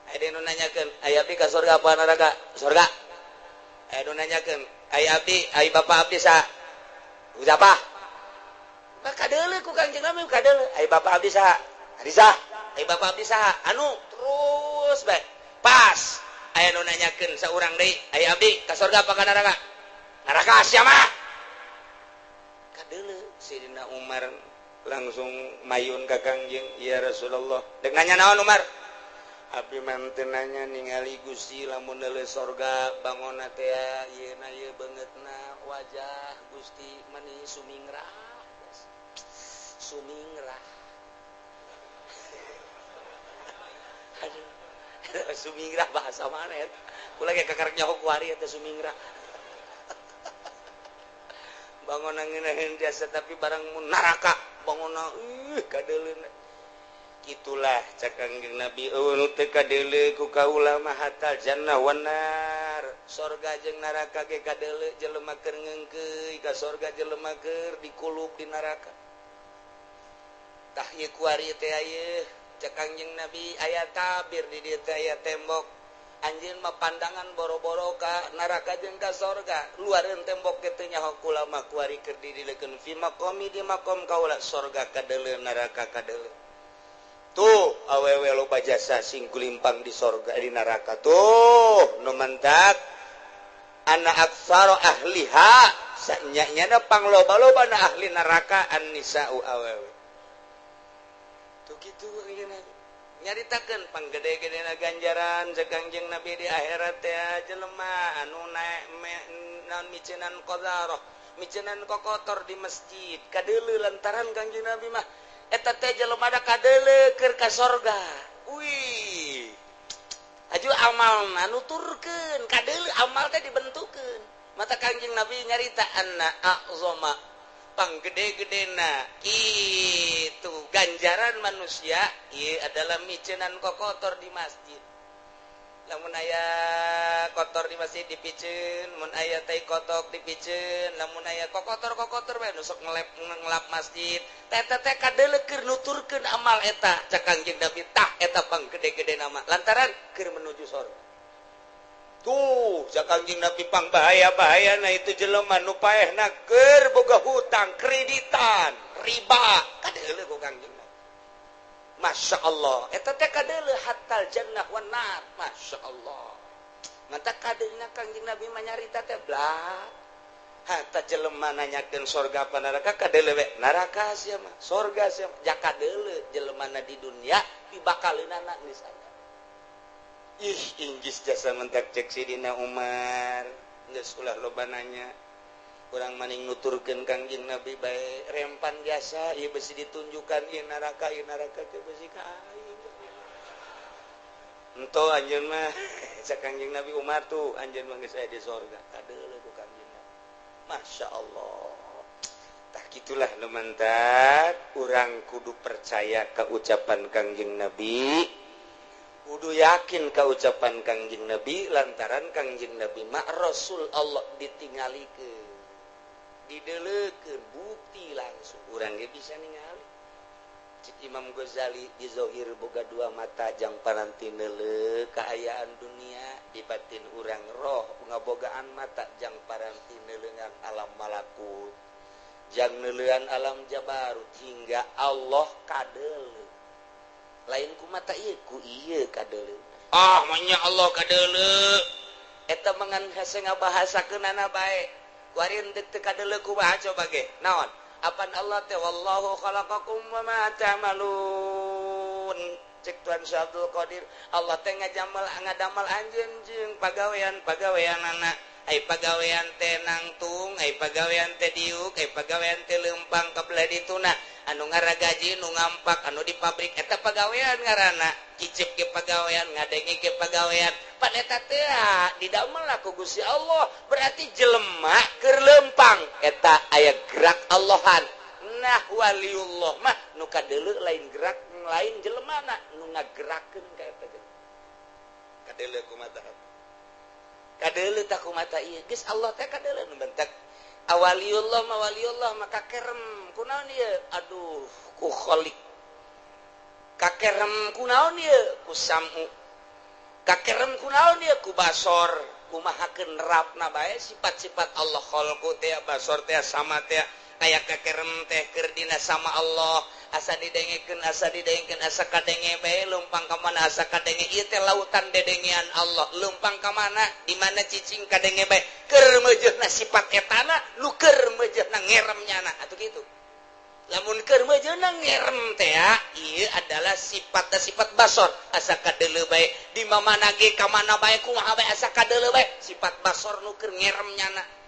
Aya nu nanyakeun, ai abdi ka sorga apa neraka? Sorga. Aya nu nanyakeun, ai abdi, ai bapa abdi saha? Siapa? Maka kadeuleu ku Kangjeng Nabi kadeuleu. Ai bapa abdi saha? Hadisah. Ai bapa abdi saha? Anu terus bae. Pas aya nu nanyakeun saurang deui, ai abdi ka sorga apa ka neraka? Neraka sia mah. Kadeuleu Sayyidina Umar langsung mayun ka Kangjeng, ya Rasulullah. Dek nanya naon Umar? Abdi mah teu nanya ningali Gusti lamun neuleuh sorga bangonna teh ieu na ieu beungeutna wajah Gusti mani sumingrah. Sumingrah. Aduh. Sumingrah bahasa mana eta? Kula ge kakarek nyaho kuari eta sumingrah. Bangonna ngeunaheun jasa tapi barang mun neraka bangonna kadeuleuna. Gitulah cek Kangjeng Nabi eueuh nu teu kadeuleu ku kaula mah hatal jannah wan nar, sorga jeung neraka ge kadeuleu jelema keur ngeungkeuy ka sorga jelema keur dikulub di neraka. Tah ieu kuari teh ieu cek Kangjeng Nabi aya tabir di dieu teh aya tembok. Anjeun mah pandangan boro-boro ka neraka jeung ka sorga, luareun tembok ge teu nyaho kula mah kuari keur didileukeun fi maqami di maqam kaula sorga kadeuleu neraka kadeuleu. Tuh awewe loba jasa sing gulimpang di sorga di neraka tuh nu mentak ana aksara ahliha sanyanya pangloba-loba na ahli neraka an-nisa'u awewe. Tuh kitu nyaritakeun panggede-gedena ganjaran cek Kangjeng Nabi di akhirat teh jelema anu naon miceunan qadarah, Micenan kokotor di masjid kadeuleu lantaran Kangjeng Nabi mah eta teh jelema da kadeuleu keur ka sorga. Wih, aju amalna nuturkeun kadeuleu amal teh dibentukeun. Mata Kangjeng Nabi nyarita anna a'zama panggede-gedena itu ganjaran manusia ieu adalah micenan kokotor di masjid. Lamun aya kotor di masjid dipiceun, mun aya tai kotok dipiceun, lamun aya kokotor-kokotor bae nu sok ngelap masjid. Teh teh kadeuleu keur nuturkeun amal eta cak Kangjeng Nabi tah eta panggede-gede nama lantaran keur menuju sorga. Tuh cak Kangjeng Nabi pang bahaya-bahayana itu jelema nu paehna keur boga hutang kreditan riba kadeuleu ku Kangjeng Nabi. Masya Allah, eta teh kadeuleu hatal jannah wan nar. Masya Allah. Mata kadeulna Kangjeng Nabi mah nyarita teh blah. Hatta jelema nanyakeun sorga apa neraka kadeuleu we. Neraka sia mah, sorga sia mah. Ja kadeuleu jelemana di dunia pibakaleunana geus aya. Ih, inggis jasa mentak cek Sidina Umar. Geus ulah loba nanya. Urang maning nuturkeun Kangjeng Nabi bae rempan jasa ieu besi ditunjukkan ieu neraka teh besi ka aing. Ento anjeun mah cak Kangjeng Nabi Umar tuh anjeun mah geus aya di sorga kadeuleu ku Kangjeng Nabi. Masya Allah. Tah kitulah nu mantak urang kudu percaya ka ucapan Kangjeng Nabi. Kudu yakin ka ucapan Kangjeng Nabi lantaran Kangjeng Nabi mah Rasul Allah ditingalikeun. Dideleukeun bukti langsung urang ge bisa ningali. Cik Imam Ghazali di zohir boga dua mata jang paranti neuleuh kaayaan dunia di batin urang roh ngabogaan mata jang paranti neuleuhan alam malakut jang neuleuhan alam jabarut hingga Allah kadeuleuh. Lain ku mata ieu ku ieu kadeuleuh. Ah manya Allah kadeuleuh eta mangan hese ngabahasakeunana bae. Kuarin dek teu kadeuleu kumaha coba ge naon apan Allah teh wallahu khalaqakum wa ma ta'malun. Cek Tuhan Syekh Abdul Qadir Allah teh ngajamal ngadamel anjeun jeung pagawean-pagaweanana. Ai pagawean teh nangtung, ai pagawean teh diuk, ai pagawean teh leumpang ka belah dituna, anu ngaragaji nu ngampak anu di pabrik eta pagawean ngaranna. Cicip ge pagawean, ngadenge ge pagawean. Pan eta teh didamel ku Gusti Allah, berarti jelema keur leumpang eta aya gerak Allahan. Nah waliullah mah nu kadeuleu lain gerak lain jelemana nu ngagerakeun ka eta jelema. Kadeuleu kumaha? Kadeuleu tah kumaha ieu? Geus Allah teh kadeuleu nu bentak awaliullah ma waliullah maka kerem kunaon ieu? Aduh ku kholiq. Kakerem kunaon ieu? Ku sam'u. Kakerem kunaon ieu? Ku basor. Kumahakeun nerapna bae sifat-sifat Allah khalqu teh basor teh sama teh aya kakerem teh keur dina sama Allah asa didengekeun asa kadenge bae leumpang ka mana asa kadenge ieu teh lautan dedengean Allah leumpang ka mana di mana cicing kadenge bae keur meujeuhna sifat etana nu keur meujeuhna ngerem nyana atuh kitu. Lamun keur meujeuhna ngerem teh ieu adalah sifat basor asa kadeuleu bae di mamana ge ka mana bae kumaha bae asa kadeuleu bae sifat basor nu keur ngerem nyana.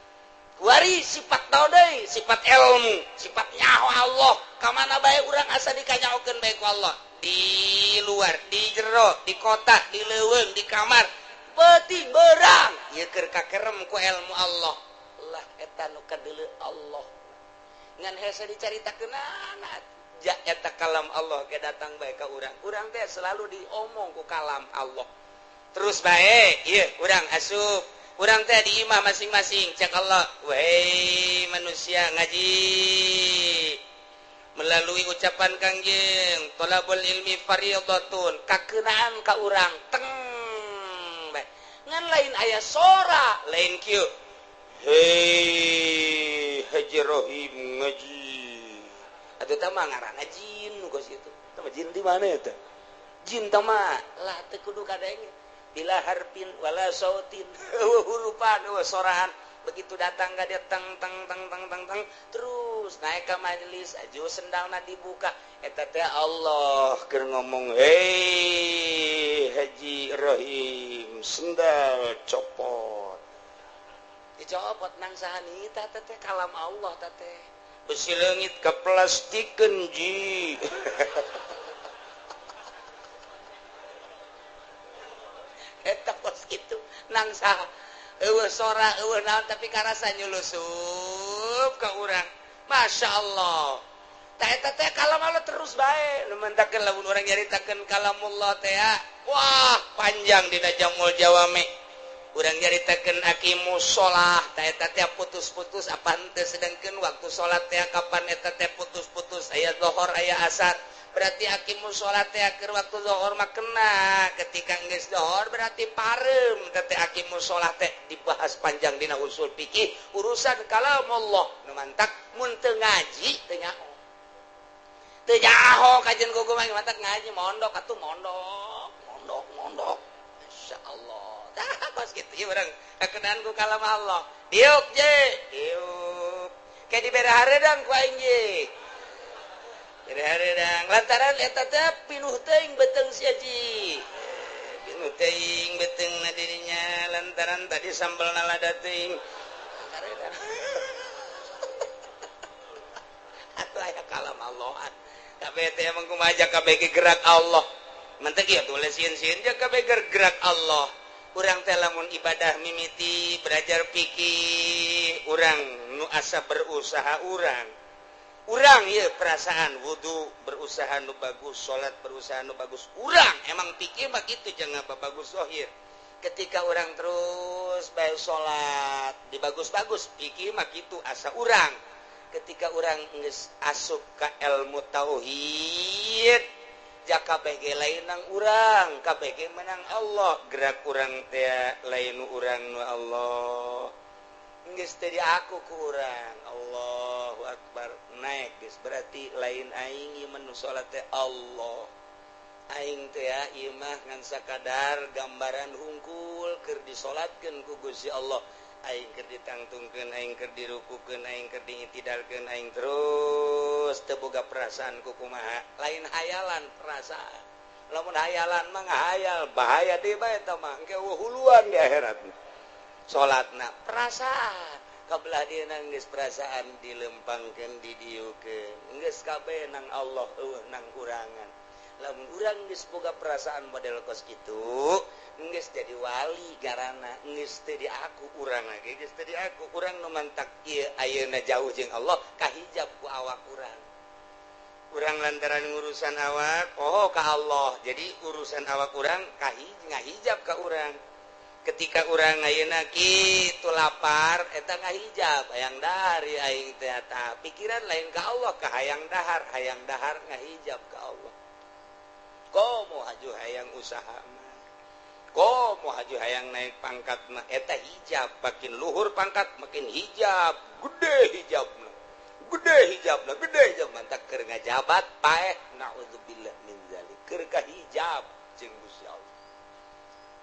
Kuari sifat naon deui? Sifat ilmu, sifat nyaho Allah. Ka mana bae urang asa dikanyahokeun bae ku Allah. Di luar, di jero, di kota, di leuweung, di kamar, peuting beurang ieu keur kakerem ku ilmu Allah. Lah eta nu kadeuleu Allah. Ngan hese dicaritakeunana ja eta kalam Allah ge datang bae ka urang. Urang teh selalu diomong ku kalam Allah. Terus bae ieu urang asup. Urang teh di imah masing-masing cek Allah, wahai manusia ngaji melalui ucapan Kangjeng thalabul ilmi fardhatun kakeunaan ka urang teng bae. Ngan lain aya sora lain kieu hei Haji Rohim ngaji atuh tah mah ngaranna jin nu kos kitu. Tah jin di mana eta? Jin tah mah lah teu kudu kadenge bila harpin wala sautin hurupan soraan. Begitu datang ka dia teng teng teng teng teng teng terus naik ke majelis aju sendalna dibuka eta teh Allah keur ngomong hei Haji Rohim sendal copot. Dicopot nang sahanita teh kalam Allah teh. Besi leungit ka plastikeun ji. Eta kos kitu nang saha eueuh sora eueuh naon tapi karasa nyulusup ka urang. Masya Allah. Tah eta teh kalam Allah terus bae. Nu mentakeun lamun urang nyaritakeun kalamullah teh wah panjang dina Jamul Jawami. Urang nyaritakeun aqimus shalah tah eta teh putus-putus apa henteu sedengkeun waktu salat teh kapan eta teh putus-putus aya zuhur aya asar. Berarti aqimus shalah teh keur waktu zuhur mah kena ketika geus zuhur berarti pareum teh aqimus shalah teh dibahas panjang dina usul fikih urusan kalamullah. Nu mantak mun teu ngaji teu nyaho. Teu nyaho kajian kuku mah mantak ngaji mondok atuh mondok mondok mondok. Masyaallah. Tah kos kitu ieu urang kakenaan ku kalam Allah. Diuk je, diuk. Kayak dibere hareudang ku aing je. Bere hareudang lantaran eta teh pinuh teuing beuteung sia ji. Pinuh teuing beuteungna dirinya lantaran tadi sambelna lada teuing. Hareudang. Atuh aya kalam Allah. Kabeh teh emang kumaha kabeh gerak Allah. Mentek ieu tulis sieun-sieun jeung kabeh gerak Allah. Urang teh lamun ibadah mimiti belajar fikih urang nu asa berusaha urang. Urang ieu perasaan wudu berusaha nu bagus, salat berusaha nu bagus. Urang emang fikih mah kitu jangan bagus zahir. Ketika urang terus bae salat dibagus-bagus fikih mah kitu asa urang. Ketika urang geus asup ka ilmu tauhid jaka kabeh lain nang urang, kabeh menang Allah, gerak urang teh lain urang nu Allah. Geus teh aku ku urang, Allahu akbar naik geus berarti lain aing ieu mah nu salat teh Allah. Aing teh ieu mah ngan sakadar gambaran hungkul keur disolatkeun ku Gusti Allah. Aing keur ditangtungkeun, aing keur dirukukeun, aing keur diitidalkeun, aing terus teu boga perasaan ku kumaha. Lain hayalan perasaan. Lamun hayalan mah ngahayal, bahaya deui bae eta mah engke huluan di akhirat. Salatna perasaan, kabelah dieuna geus perasaan dilempangkeun, didiukeun. Geus kabeh nang Allah eueuh nang urangan. Lamun urang geus boga perasaan model kos kitu, geus jadi wali garana, geus teu di aku urang lagi, geus teu di aku urang nu mantak ieu ayeuna jauh jeung Allah kahijab ku awak urang. Urang lantaran ngurusan awak, oh ka Allah. Jadi urusan awak urang ngahijab ka urang. Ketika urang ayeuna kitu lapar eta ngahijab hayang dahar aing teh eta. Pikiran lain ka Allah ka hayang dahar ngahijab ka Allah. Komo haju hayang usaha mah, komo haju hayang naik pangkat mah, eta hijab makin luhur pangkat makin hijab, gede hijabna, gede hijabna, gede hijab mantak keur ngajabat paeh, naudzubillah min zalik, keur kahijab jeung Gusti Allah.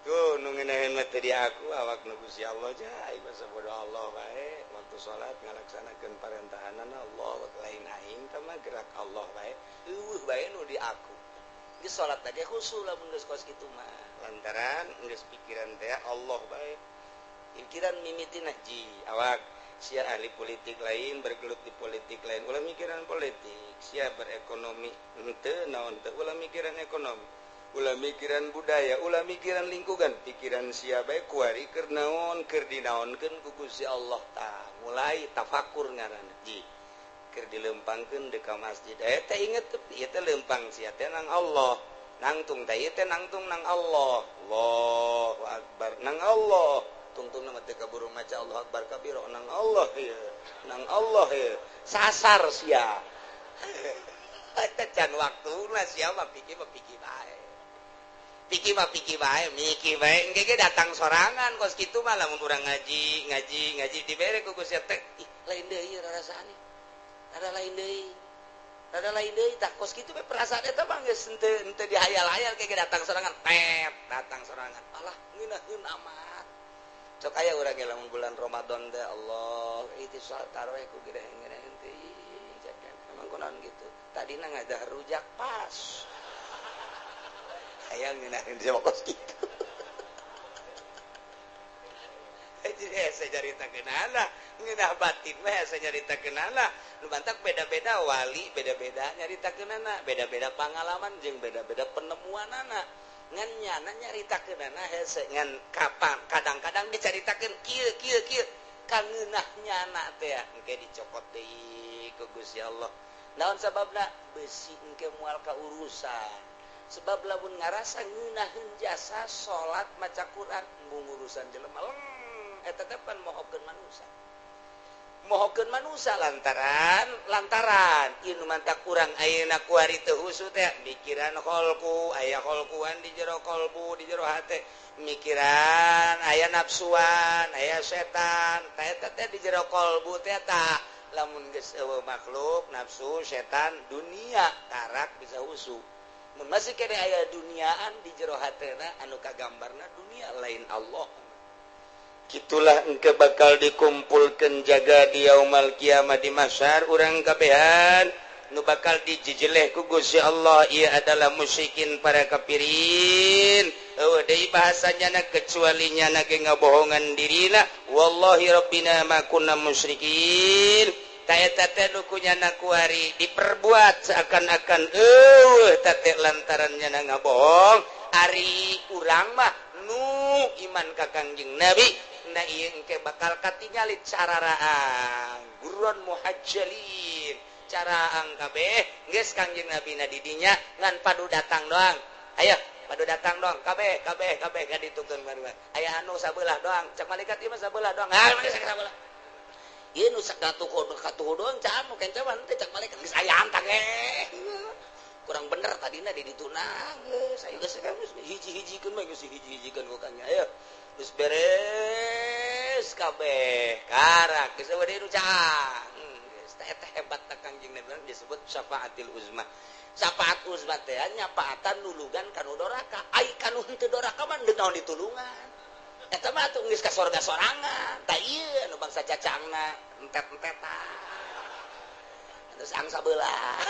Tuh nu ngeunaheun mah teu di aku awak nu Gusti Allah jai basa bodoh Allah bae, waktu salat ngalaksanakeun parentahanana Allah, lain aing teh mah gerak Allah bae, eueuh bae nu di aku. Geus salat lagi khusyuk lamun geus kos kitu mah lantaran geus pikiran teh Allah bae pikiran mimitina ji awak sia ahli politik lain bergelut di politik lain ulah mikiran politik sia berekonomi henteu naon teu ulah mikiran ekonomi ulah mikiran budaya ulah mikiran lingkungan pikiran sia bae kuari keur naon keur dinaonkeun ku Gusti Allah tah mulai tafakur ngaranna ji keur dilempangkeun deuk ka masjid teh inget ieu teh lempang sia teh nang Allah nangtung teh ieu teh nangtung nang Allah Allahu akbar nang Allah tungtungna mah teu kaburu maca Allahu akbar kabiro nang Allah ieu nang Allah ieu sasar sia eta can waktuna sia mah pikir bae pikir mah pikir bae mikir bae engke ge datang sorangan kos kitu mah lamun urang ngaji ngaji ngaji dibere ku Gusti teh ih lain deui rarasaan ada lain deui ada lain deui tah kos kitu we perasaan eta mah geus henteu dihayal-hayal kayak datang sorangan pep datang sorangan alah ngeunaheun amat sok aya urang ge lamun bulan Ramadan teh Allah itu salat tarawih ku geunaheun teh emang kunaon gitu tadina ngadah rujak pas hayang ngeunaheun sama kos kitu jadi hese nyaritakeunana, ngeunah batin mah hese nyaritakeunana. Nu bantak beda-beda wali, beda-beda nyaritakeunana, beda-beda pangalaman jeung beda-beda penemuanana. Ngan nyana nyaritakeunana hese ngan kapan kadang-kadang dicaritakeun kieu kieu kieu kangeunah nyana teh engke dicokot deui ku Gusti Allah. Naon sababna besi engke moal ka urusan. Sebab lamun ngarasa ngeunaheun jasa salat maca Quran embung urusan jelema leng eta teh pan mohokeun manusa. Mohokeun manusa lantaran lantaran ieu nu mantak urang ayeuna kuari teu husu teh mikiran kholku, aya kholkuan di jero kolbu, di jero hate, mikiran aya nafsuan, aya setan, tah eta teh di jero kolbu teh tah lamun geus eueuh makhluk, nafsu, setan, dunia tarak bisa husu. Mun masih kene aya duniaan di jero hatena anu kagambarna dunia lain Allah. Kitulah engke bakal dikumpulkeun jaga di yaumal kiamah di mahsyar urang kabehan nu bakal dijejeleh ku Gusti Allah ieu adalah musyrikin para kafirin. Eueuh deui bahasanya na kecuali nyana ge ngabohongan dirina wallahi rabbina ma kunna musyrikin. Eta teh nu kunyana kuari diperbuat seakan-akan eueuh teh lantaran nyana ngabohong. Ari urang mah nu iman ka Kangjeng Nabi na ieu engke bakal katingali cararaang gurron muhajjalin caraang kabeh geus Kangjeng Nabi na didinya ngan padu datang doang. Ayo padu datang doang kabeh kabeh kabeh kaditukeun baruan aya anu sabelah doang cek malaikat ieu mah sabelah doang. Ah sabelah ieu nu sakatuh katuh doang cak anu kencaman teh cak malaikat geus aya antang kurang bener tadina di ditu geus ayo geus hiji-hijikeun mah geus hiji-hijikeun ku kanya ayo geus beres kabeh karak geus eueuh deui nu cak geus teh eta hebat ta Kangjeng Nabi disebut syafaatil uzma. Syafaat uzma teh nyapaatan nulungan kanu doraka ai kanu henteu doraka mah deuk naon ditulungan. Eta mah atuh geus ka sorga sorangan. Tah ieu anu bangsa cacangna entet-entetan. Terus angsa belah.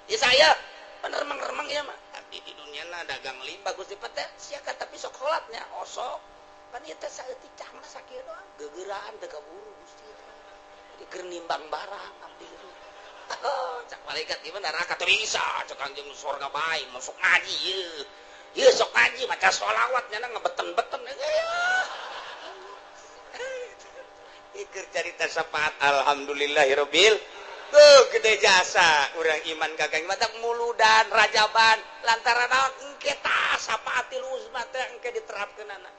Ya saya penermeng-remeng ieu mah. Tapi di dunia na dagang limbah Gusti teh sia tapi sok sholatnya osok. Pan ieu teh saeutik cangna sakieu doang. Gegeraan teu kaburu Gusti. Jadi keur nimbang barang abdi gitu. Cak malaikat ieu mah neraka teu bisa cek Kangjeng sorga bae masuk ngaji ieu. Ieu sok ngaji maca sholawat nyana ngebeten-beten. Ieu carita syafaat alhamdulillahirabbil. Tuh gede jasa urang iman ka Kangjeng matak muludan rajaban lantaran naon engke tah syafaatil uzma teh engke diterapkeunana.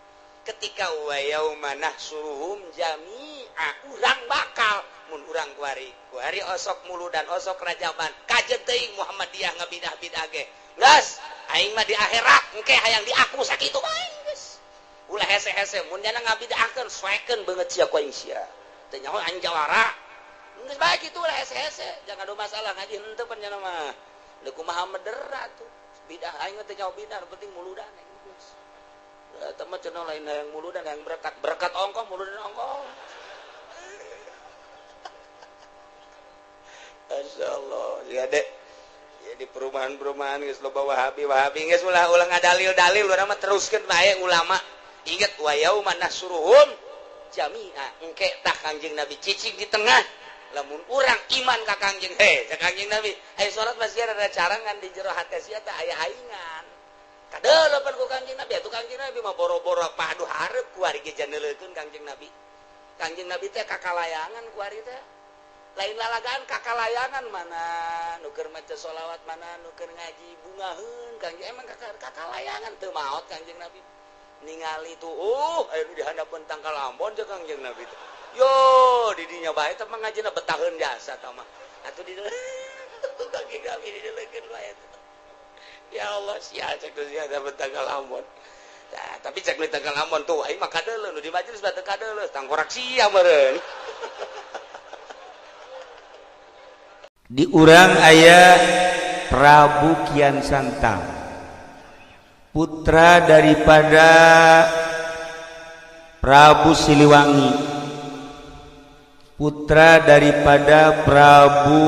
Ketika wa yauma nahsuruhum jami'a urang bakal mun urang kuari kuari osok muludan osok rajaban kajen teuing Muhammadiyah ngabidah-bidah ge. Geus aing mah di akhirat engke hayang diaku sakitu bae geus. Ulah hese-hese mun nyana ngabidahkeun soekeun beungeut sia ku aing sia. Teu nyaho aing jawara. Geus bae kitu ulah hese-hese, jangan ada masalah ngaji henteu pan nyana mah. Deuk kumaha medera tuh. Bidah aing mah teu nyaho bidah, nu penting muludan aing geus. Eta mah cenah lain hayang muludan hayang berkat, berkat ongkoh muludan ongkoh. Masyaallah, ya dek. Ya di perumahan-perumahan geus loba Wahabi-Wahabi geus ulah-ulah ngadalil-dalil urang mah teruskeun bae ulama. Ingat wa yauma nahsuruhum jami'a. Engke tah Kangjeng Nabi cicing di tengah. Lamun urang iman ka Kangjeng, he cak Kangjeng Nabi, aya salat masih ada carangan di jero hate sia teh aya aingan. Kadeulepan ku Kangjeng Nabi, atuh Kangjeng Nabi mah boro-boro padu hareup kuari ge janeulekeun Kangjeng Nabi. Kangjeng Nabi teh kakalayangan kuari teh. Lain lalagaan kakalayangan mana nu keur maca sholawat mana nu keur ngaji bungaheun Kangjeng emang kakalayangan teu maot Kangjeng Nabi. Ningali tuh aya nu dihandapeun tangkal ambon jeung Kangjeng Nabi teh. Yo di dinya bae teh mah ngajina betaheun jasa tah mah. Atuh di Kangjeng Nabi didelekeun bae teh. Ya Allah sia cek teh sia tangkal ambon. Nah, tapi cek nu tangkal ambon tuh aing mah kadeuleuh nu di majelis mah teu kadeuleuh tangkorak sia meureun. Di urang aya Prabu Kian Santang, putra daripada Prabu Siliwangi, putra daripada Prabu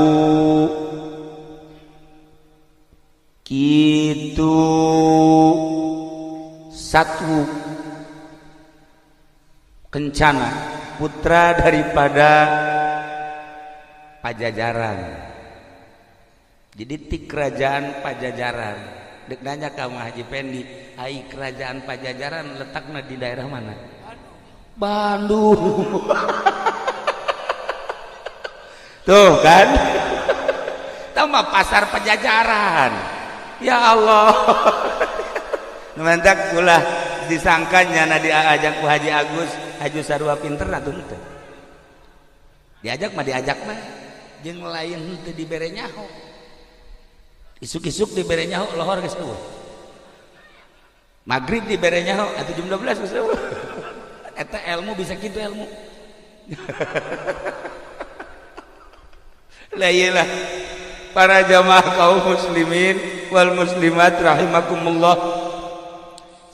Kitu Satu Kencana, putra daripada Pajajaran. Jadi ti kerajaan Pajajaran. Dek nanya ka Haji Pendi, ai kerajaan Pajajaran letaknya di daerah mana? Bandung. Tuh kan? Tambah pasar Pajajaran. Ya Allah. Mantak ulah disangkanya na diajak ku Haji Agus, Haji sarua pinter atuh teu. Diajak mah diajak mah jeung lain teu dibere nyaho. Isuk-isuk dibere nyaho lohor geus eueuh. Magrib dibere nyaho atuh jam 12 geus eueuh. Eta ilmu bisa kitu ilmu. Lah iyalah para jamaah kaum muslimin wal muslimat rahimakumullah.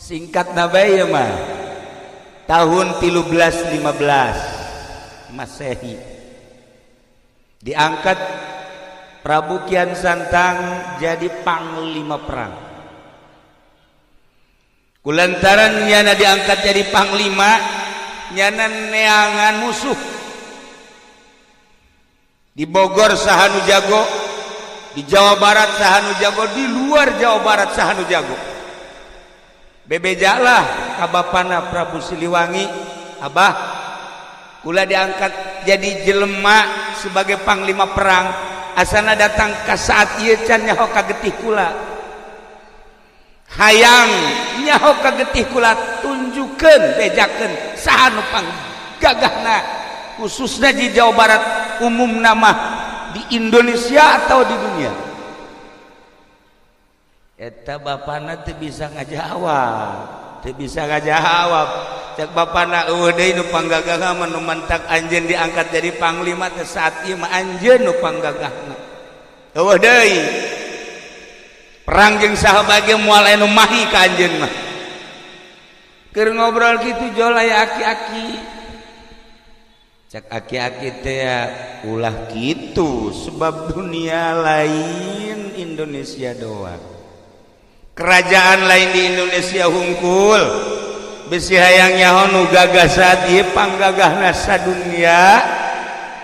Singkat nabai ya mah tahun 1315 Masehi diangkat Prabu Kian Santang jadi panglima perang. Kulantaran nyana diangkat jadi panglima, nyana neangan musuh di Bogor sahanu jago, di Jawa Barat sahanu jago, di luar Jawa Barat sahanu jago. Bebejalah ka bapana Prabu Siliwangi, abah kula diangkat jadi jelema sebagai panglima perang, asana datang ka saat ieu can nyaho kagetih kula, hayang nyaho kagetih kula, tunjukkeun bejakeun saha nu panggagahna khususnya di Jawa Barat, umum nama di Indonesia atau di dunia. Eta bapana teu bisa ngajawab, teu bisa ngajawab. Cek bapana eueuh deui nu panggagahna mah nu mantak anjeun diangkat jadi panglima teh saat ieu mah anjeun nu panggagahna. Eueuh deui. Perang jeung saha bage moal aya nu mahi ka anjeun mah. Keur ngobrol kitu jol aya aki-aki. Cek aki-aki teh ulah kitu sebab dunia lain Indonesia doang. Kerajaan lain di Indonesia hungkul besi hayang nyaho nu gagah saat ieu panggagahna sadunia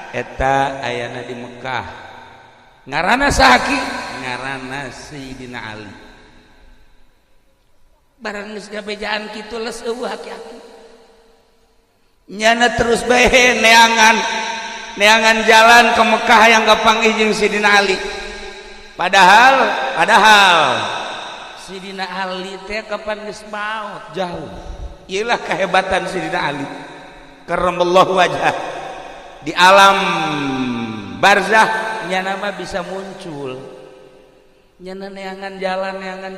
eta ayana di Mekah. Ngaranna saha ki? Ngaranna Sayyidina Ali. Barang geus gabejaan kitu les eueuh aki-aki. Nyana terus bae neangan neangan jalan ke Mekah yang kapanggih jeung Sayyidina Ali. Padahal Sidina Ali teh kapan geus maot jauh. Iyalah kehebatan Sidina Ali. Karramallahu wajah. Di alam barzah nyana mah bisa muncul. Nyana neangan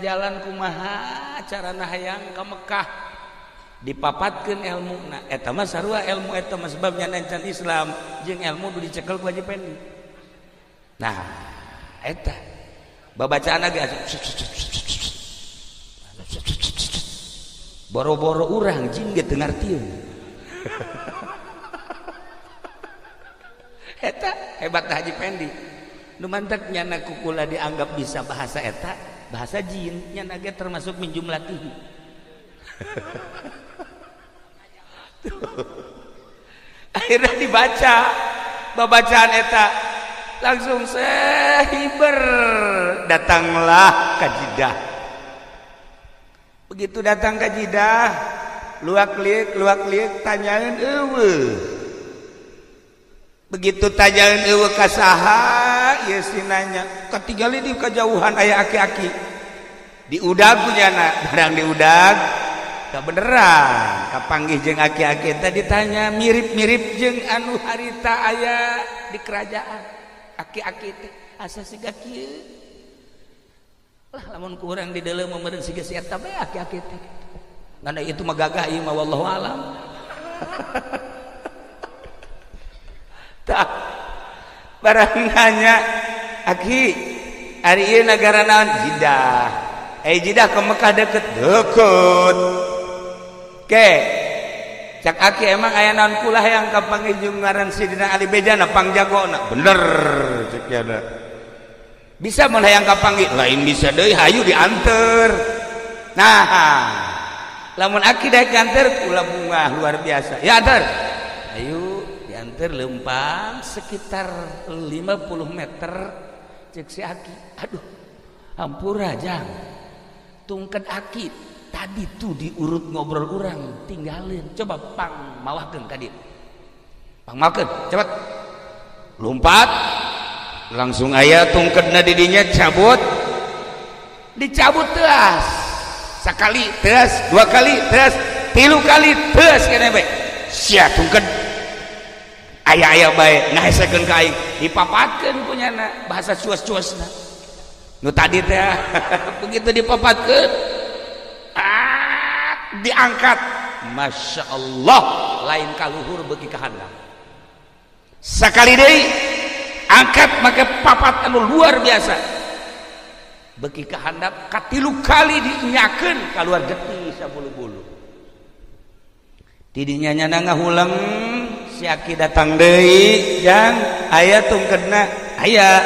jalan kumaha carana hayang ka Mekah. Dipapatkeun ilmuna. Eta mah sarua ilmu eta mah sebab nyana encan Islam jeung ilmu nu dicekel ku Haji Pendi. Nah, eta babacaan ge boro-boro urang jin ge teu ngartieun. Eta hebat Haji Pendi. Nu mantak nyana kukula dianggap bisa bahasa eta, bahasa jin nyana ge termasuk minjumlatihi. Akhirnya dibaca babacaan eta langsung sehiber datanglah ka Jeddah. Begitu datang ke Jeddah, luak liuk tanyaeun eueuh. Begitu tanyaeun eueuh ka saha, ieu si nanya, katingali di kajauhan aya aki-aki. Diudag ku nyana, barang diudag, kabeneran kapanggih jeung aki-aki teh ditanya mirip-mirip jeung anu harita aya di kerajaan. Aki-aki teh asa siga kieu. Lah lamun kurang di dalam meureun siga si eta bae aki-aki teh. Ngan itu mah gagah ieu mah wallahu alam. Tah barang nanya aki ari ieu nagara naon? Jeddah. Jeddah ke Mekah deket. Deket. Ke cak aki emang aya naon kula hayang kapanggih jeung ngaran Sidina Ali bejana pangjagona. Bener cek yana. Bisa mun hayang kapanggih lain bisa deui hayu dianter. Nah Lamun aki daek nganter kula bunga luar biasa. Ya anter. Ayo diantar lempang sekitar 50 meter cek si aki. Aduh, hampura jang. Tungked aki tadi tuh diurut ngobrol urang tinggalin. Coba pang mawahkeun ka dieu. Pang mawahkeun, cepet. Lompat. Langsung aya tungkedna di dinya cabut. Dicabut teas. Sekali teas, dua kali teas, tilu kali teas kene bae. Sia tungked. Aya-aya bae ngahesekeun ka aing, dipapatkeun kunyana bahasa cuas-cuasna. Nu tadi teh begitu dipapatkeun diangkat. Masya Allah, lain kaluhur beuki ka handap. Sakali deui angkat make papat anu luar biasa. Beuki ka handap katilu kali diinyakeun kaluar getih sabulu-bulu. Tidinya nyana ngahuleng si aki datang deui jang aya tungkedna aya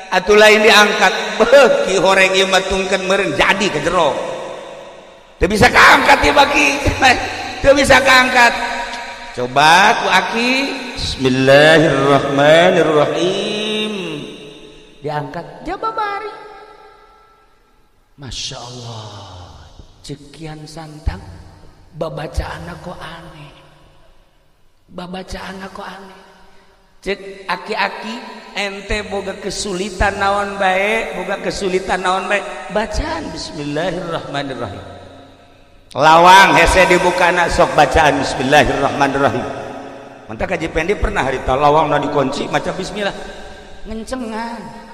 atuh lain diangkat beuki horeng ieu mah tungked meureun jadi ke jero. Teu bisa kaangkat ieu baki. Teu bisa kaangkat. Coba ku aki bismillahirrahmanirrahim. Diangkat jaba bari. Masya Allah, cekian santang babacaan kok aneh, babacaan kok aneh. Cek aki-aki ente boga kesulitan naon bae, boga kesulitan naon bae, bacaan bismillahirrahmanirrahim. Lawang hese dibukana sok bacaan bismillahirrahmanirrahim. Mantap Kaji Pendi pernah harita lawang na dikunci maca bismillah ngencengan.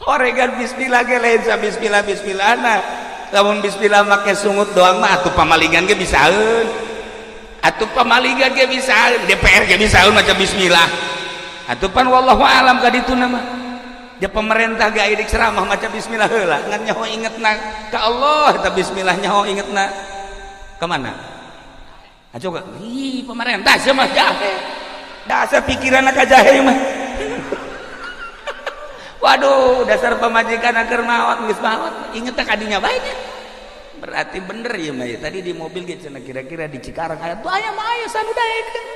Oregan bismillah ge lain sa bismillah bismillahna. Lamun bismillah make sungut doang mah atuh pamalingan ge bisaeun. Atuh pamalingan ge bisaeun, DPR ge bisaeun maca bismillah. Atuh pan wallahu alam ka dituna mah. Dia pemerintah ge aya ceramah maca bismillah heula, ngan nyaho ingetna ka Allah eta bismillah nyaho ingetna. Ka mana? Aco ka ih pemerintah sia mah jahe. Dasar pikiranna ka jahe mah. Waduh, dasar pemajikan agar maot geus maot, inget teh kadinya bae nya. Berarti bener ya mah ya. Tadi di mobil ge cenah kira-kira di Cikarang aya tuh aya mah aya sanu daekeun.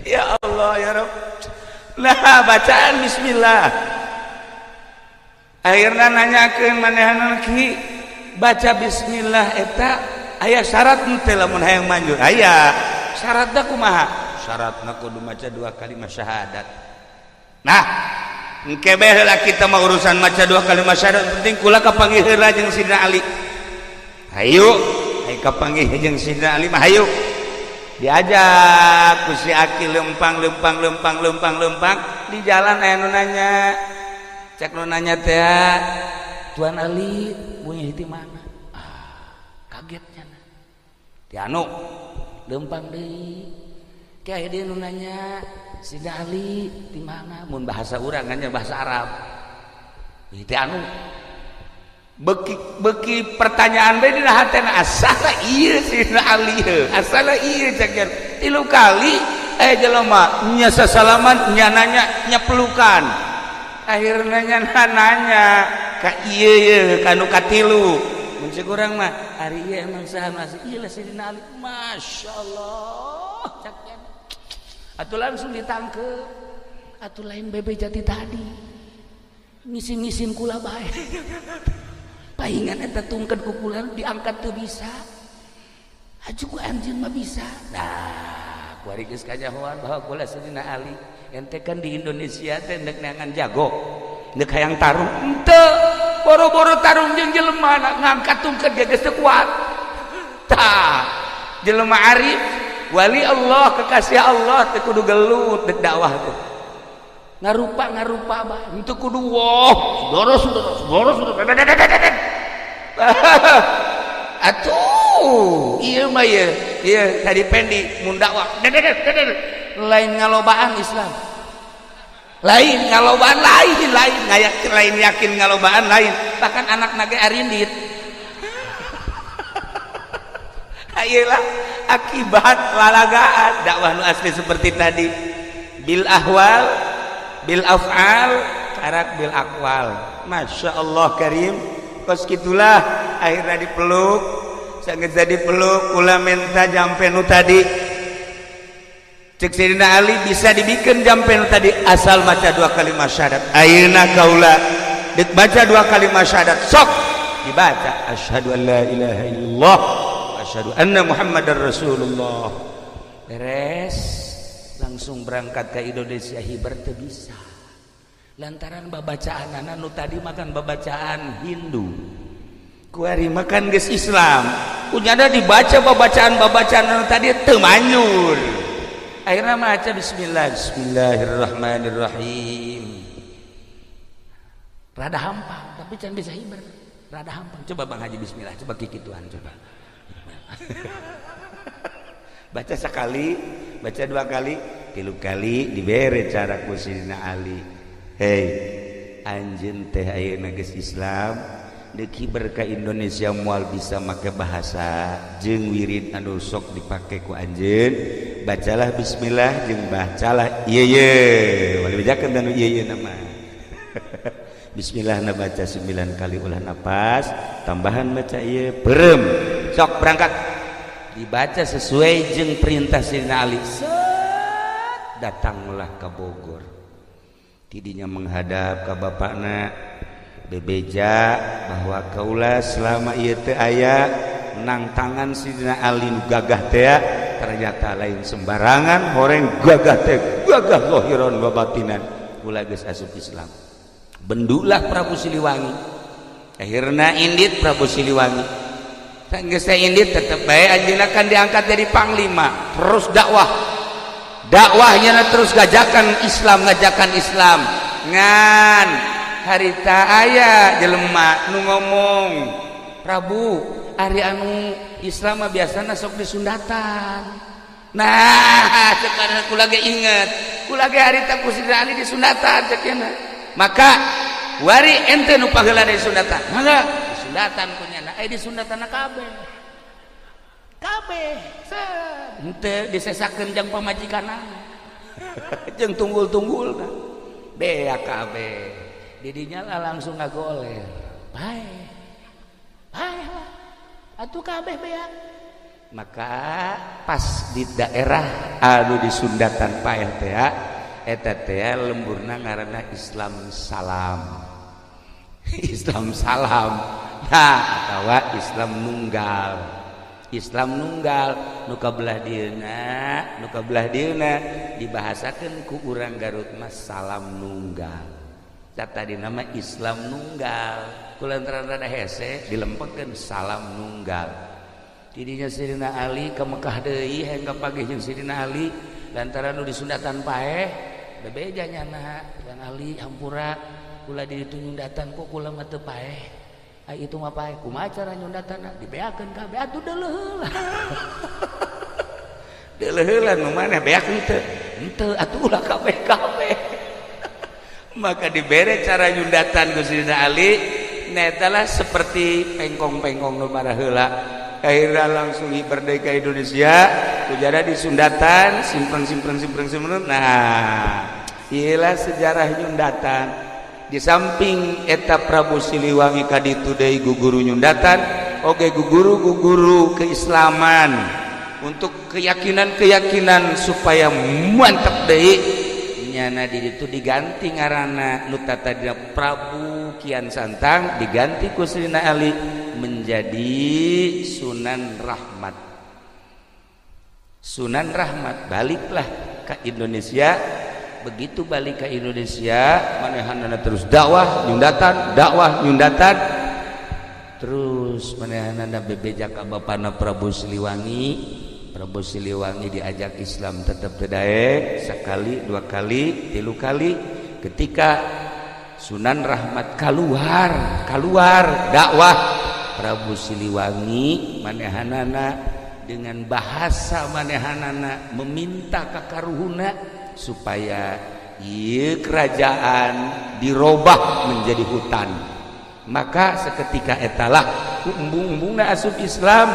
Ya Allah ya Rabb. Nah, bacaan bismillah. Akhirna nanyakeun manehanna ki baca bismillah eta aya syarat henteu lamun hayang manjur? Aya. Syaratna kumaha? Syaratna kudu maca dua kalimat syahadat. Nah, engke bae heula kita mah urusan maca dua kalimat syahadat, penting kula kapanggih heula jeung Sidina Ali. Hayu, hayu kapanggih jeung Sidina Ali mah hayu. Diajak ku si aki lempang lempang lempang lempang lempang di jalan aya nu nanya. Cek nu nanya teh, Tuan Ali punya di mana? Ah, kagetnya. Di anu lempang deui. Kayak dia nu nanya, Sidina Ali di mana? Mun bahasa urang nya bahasa Arab. Itu anu beki pertanyaan bae dina hatena asala ieu Sidina Ali heuh, asala ieu cek tilu kali jelema nya sasalaman nya nanya nya pelukan. Akhirna nya nanya ka ieu ye ka nu katilu. Mun cek urang mah ari ieu emang saha masih ieu lah Sidina Ali. Masyaallah cek atuh langsung ditangkep. Atuh lain bebe jati tadi ngisin-ngisin kula bae. Paingan eta tungkeun ku kula diangkat teu bisa. Aju ku anjeun mah bisa. Nah, ku ari geus kanyahoan bahwa kula Sidina Ali. Ente kan di Indonesia teh ndek neangan jago. Ndek hayang tarung henteu. Boro-boro tarung jeung jelema ngangkat tungkeun ge geus teu kuat. Tah, jelema arif wali Allah kekasih Allah teu kudu gelut dek dakwah teh. Ngarupa-ngarupa bae henteu kudu woh saudara saudara saudara. Atuh ieu mah ieu ieu tadi Pendi mun dakwah lain ngalobaan Islam, lain ngalobaan, lain lain ngayak lain yakin ngalobaan lain, bahkan anak nage arindit. Ayelah akibat lalagaan dakwah nu asli seperti tadi, bil ahwal bil af'al Carak bil akwal. Masya Allah Karim. Kos gitulah akhirnya dipeluk. Sangat jadi peluk, kula minta jampe nu tadi. Cek Sayyidina Ali, bisa dibikin jampe nu tadi asal maca dua kalimat syahadat. Ayeuna kaula dek baca dua kalimat syahadat, sok dibaca asyhadu an la ilaha illallah, asyhadu anna muhammadar rasulullah. Beres, langsung berangkat ke Indonesia. Hiber teu bisa lantaran babacaan nu tadi makan babacaan Hindu, kuari makan geus Islam, kunyana dibaca babacaan-babacaan anu tadi teu manjur. Akhirnya maca bismillah, bismillahirrahmanirrahim, rada hampang tapi can bisa hiber, rada hampang. Coba Bang Haji, bismillah, coba kikituan, coba baca sekali, baca dua kali, tilu kali, dibere cara ku Sidina Ali. Hei anjeun teh ayeuna geus Islam, deuk hiber ka Indonesia moal bisa make bahasa jeung wirid anu sok dipake ku anjeun. Bacalah bismillah jeung bacalah ieu ye, wali bejakeun anu ieu ye nama. Bismillah na baca 9 kali, ulah napas tambahan, baca ieu perem, sok berangkat. Dibaca sesuai jeung perintah Sidina Ali. Set, datanglah ke Bogor. Tidinya menghadap ke bapakna, bebeja bahwa kaula selama ieu teu aya nang tangan Sidina Ali nu gagah teh, ternyata lain sembarangan horeng gagah teh, gagah zahiran wa batinan. Kula geus asup Islam. Bendulah Prabu Siliwangi. Akhirna indit Prabu Siliwangi. Geus indit, tetep bae anjeunna kan diangkat jadi panglima, terus dakwah, dakwahnya terus ngajakan Islam, ngajakan Islam. Ngan harita aya jelema nu ngomong, "Prabu, ari anu Islam mah biasana sok disundatan." Nah, sekarang kula ge inget, kula ge harita ku Sidina Ali disundatan cekna. Maka wari ente nu paheula disundatan, mangga disundatan ku nyana. Eh, disundatan kabeh kabeh, set henteu disesakeun jang pamajikanna jeung tunggul-tunggulna, bea kabeh. Didinya lah langsung ngagoler, bae bae lah atuh kabeh bea. Maka pas di daerah anu disundatan paeh teh, eta teh lemburna ngaranna Islam Salam, Islam Salam. Nah, atawa Islam Nunggal, Islam Nunggal nu kabelah dieuna, nu kabelah dieuna dibahasakeun ku urang Garut mah Salam Nunggal. Tadi nama Islam Nunggal, kulantaran rada hese dilempengkeun Salam Nunggal. Tidinya Sidina Ali ke Mekah deui, hayang kapagih jeung Sidina Ali lantaran nu disundatan paeh. Bebeja nyana, "Bang Ali, hampura, kula di ditu nyundatan kok kula mah teu paeh." Ai itu mah paeh, kumaha cara nyundatanna? Dibeakeun kabeh atuh, deuleuh heula, deuleuh heula. Nu maneh beak henteu? Henteu. Atuh ulah kabeh kabeh. Maka dibere cara nyundatan ku Sidina Ali netalah seperti pengkong-pengkong nu heula. Akhirnya langsung merdeka Indonesia, kujada disundatan, simpen simpen simpen simpen. Nah, iyalah sejarah nyundatan. Di samping eta Prabu Siliwangi kaditu deui guguru nyundatan oge guguru guguru keislaman untuk keyakinan-keyakinan supaya mantap deui. Nyana di ditu diganti ngaranna, nu tadina Prabu Kian Santang diganti ku Sayyidina Ali menjadi Sunan Rahmat. Sunan Rahmat baliklah ke Indonesia. Begitu balik ke Indonesia, manehanana terus dakwah nyundatan, dakwah nyundatan terus. Manehanana bebeja ka bapana Prabu Siliwangi. Prabu Siliwangi diajak Islam tetap daek, sekali, dua kali, tilu kali. Ketika Sunan Rahmat keluar keluar dakwah, Prabu Siliwangi manehanana dengan bahasa manehanana meminta ka karuhuna supaya ieu kerajaan dirobah menjadi hutan. Maka seketika etalah embung-embungna asup Islam,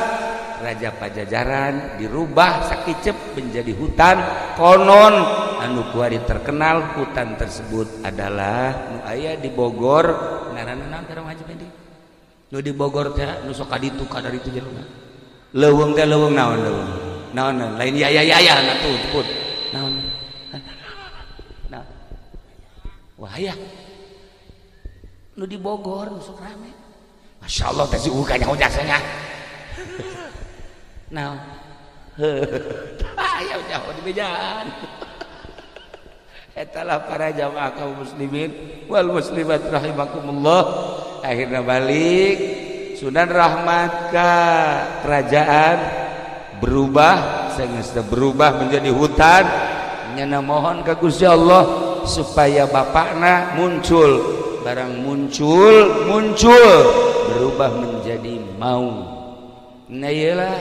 Raja Pajajaran dirubah sakicep menjadi hutan. Konon Anu kuari terkenal hutan tersebut adalah nu aya di Bogor ngaranna naon teh Haji Medi nu di Bogor teh nu sok ka ditu ka dari itu jelema leuweung teh leuweung naon leuweung naon lain ya ya ya ya atuh put naon nah wah ya nu di Bogor nu sok rame Masya Allah teh si uga nyaho jasanya naon aya nyaho di bejaan. Etalah para jamaah kaum muslimin wal muslimat rahimakumullah. Akhirnya balik Sunan Rahmat ke kerajaan berubah, sehingga berubah menjadi hutan. Nyana mohon ke Gusti Allah supaya bapakna muncul, barang muncul muncul berubah menjadi maung. Nah iyalah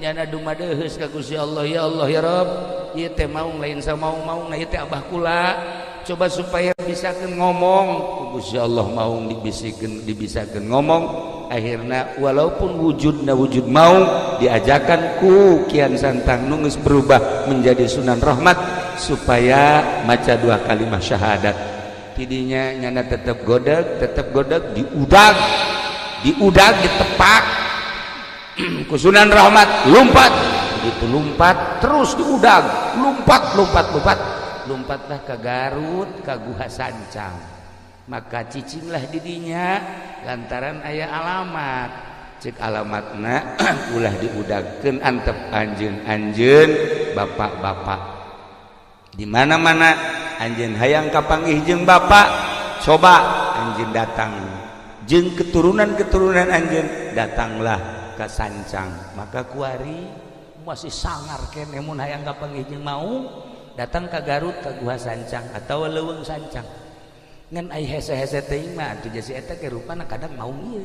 nyana dumadeheus ka Gusti Allah, ya Allah ya Rabb, ieu teh maung lain samaung-maung, nah ieu teh abah kula, coba supaya bisakeun ngomong. Ku Gusti Allah maung dibisikeun, dibisakeun ngomong. Akhirna walaupun wujudna wujud maung, diajakan ku Kian Santang nu geus berubah menjadi Sunan Rahmat supaya maca dua kalimat syahadat. Tidinya nyana tetep godeg, tetep godeg, diudag, diudag, ditepak ku Sunan Rahmat, lompat. Begitu lompat terus diudag, lompat lompat lompat, lompatlah ke Garut, ke Guha Sancang. Maka cicinglah didinya lantaran aya alamat. Cek alamatna ulah diudagkeun antep anjeun-anjeun bapak-bapak. Di mana-mana anjeun hayang kapanggih jeung bapak, coba anjeun datang jeung keturunan-keturunan anjeun, datanglah ke Sancang. Maka kuari masih sangar keneh mun hayang kapanggih jeung mau datang ke Garut ke Guha Sancang atau Leuweung Sancang. Ngan ai hese-hese teuing mah atuh jasi eta ge rupana kadang mau ieu.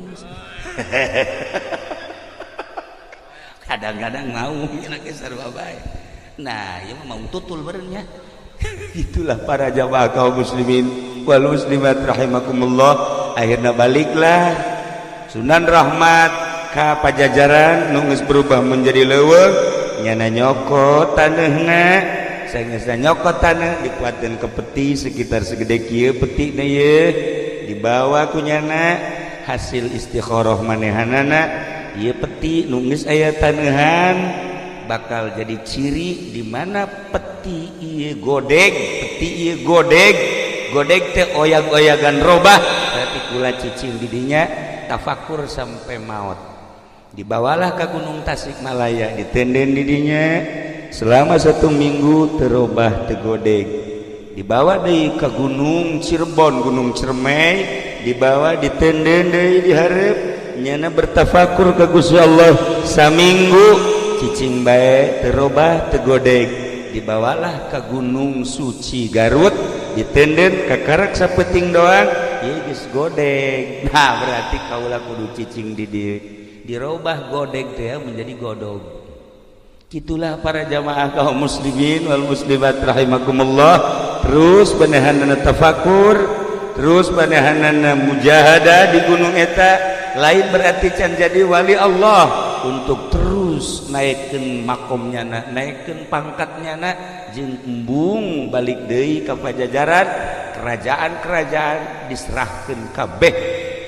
Kadang-kadang mau nya ge sarua bae. Nah, ieu mah mau tutul beureun nya. Itulah para jamaah kaum muslimin wal muslimat rahimakumullah. Akhirnya baliklah Sunan Rahmat ka Pajajaran nu geus berubah menjadi leuweung, nyana nyokot taneuhna, saenggeusna nyokot taneuh dikuatkeun ke peti sekitar segede kieu petina ieu, dibawa ku nyana hasil istikharah manehanana ieu peti nu geus aya taneuhan bakal jadi ciri di mana peti ieu godeg, peti ieu godeg, godeg teh oyag-oyagan robah, berarti kula cicing di dinya tafakur sampai maut. Dibawalah ke Gunung Tasikmalaya, ditenden di dinya selama 1 minggu terobah tegodeg. Dibawa deui ke Gunung Cirebon, Gunung Ciremai, dibawa ditenden deui dihareup, nyana bertafakur ke Gusti Allah saminggu cicing bae terobah tegodeg. Dibawalah ke Gunung Suci Garut, ditenden kakarak sapeting doang, ieu geus godeg. Nah berarti kaula kudu cicing di dieu, dirobah godeg teh menjadi godog. Itulah para jamaah kaum muslimin wal muslimat rahimakumullah. Terus banehanana tafakur, terus banehanana mujahadah di gunung eta, lain berarti can jadi wali Allah untuk terus naikkeun makomnya na, naikkeun pangkatnya na, jeung embung balik deui ka Pajajaran, kerajaan-kerajaan diserahkeun kabeh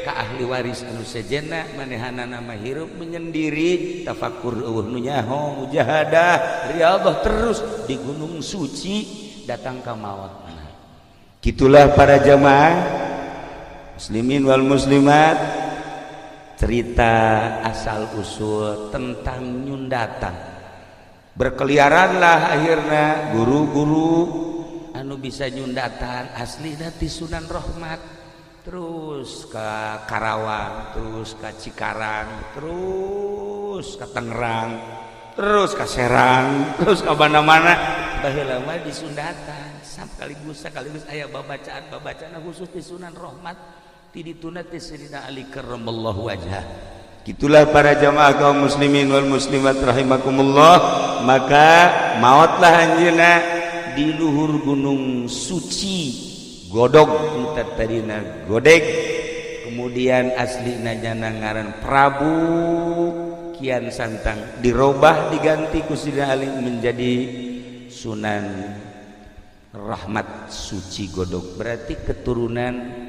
ka ahli waris anu sejenna. Manehanana mah hirup menyendiri, tafakur eueuh nu nyaho, mujahadah, riyadhah terus di Gunung Suci datang ka maut. Gitulah para jamaah muslimin wal muslimat, cerita asal usul tentang nyundatan. Berkeliaranlah akhirnya guru-guru anu bisa nyundatan asli ti Sunan Rahmat, terus ke Karawang, terus ke Cikarang, terus ke Tangerang, terus ke Serang, terus ke mana-mana. Baheula mah disundatan sekaligus sekaligus aya babacaan-babacaan khusus di Sunan Rahmat ti dituna ti Sayyidina Ali karramallahu wajhah. Gitulah para jamaah kaum muslimin wal muslimat rahimakumullah. Maka mautlah anjeunna di luhur Gunung Suci Godog tadina godeg, kemudian aslina nyana ngaran Prabu Kian Santang dirobah diganti ku Sayyidina Ali menjadi Sunan Rahmat Suci Godog, berarti keturunan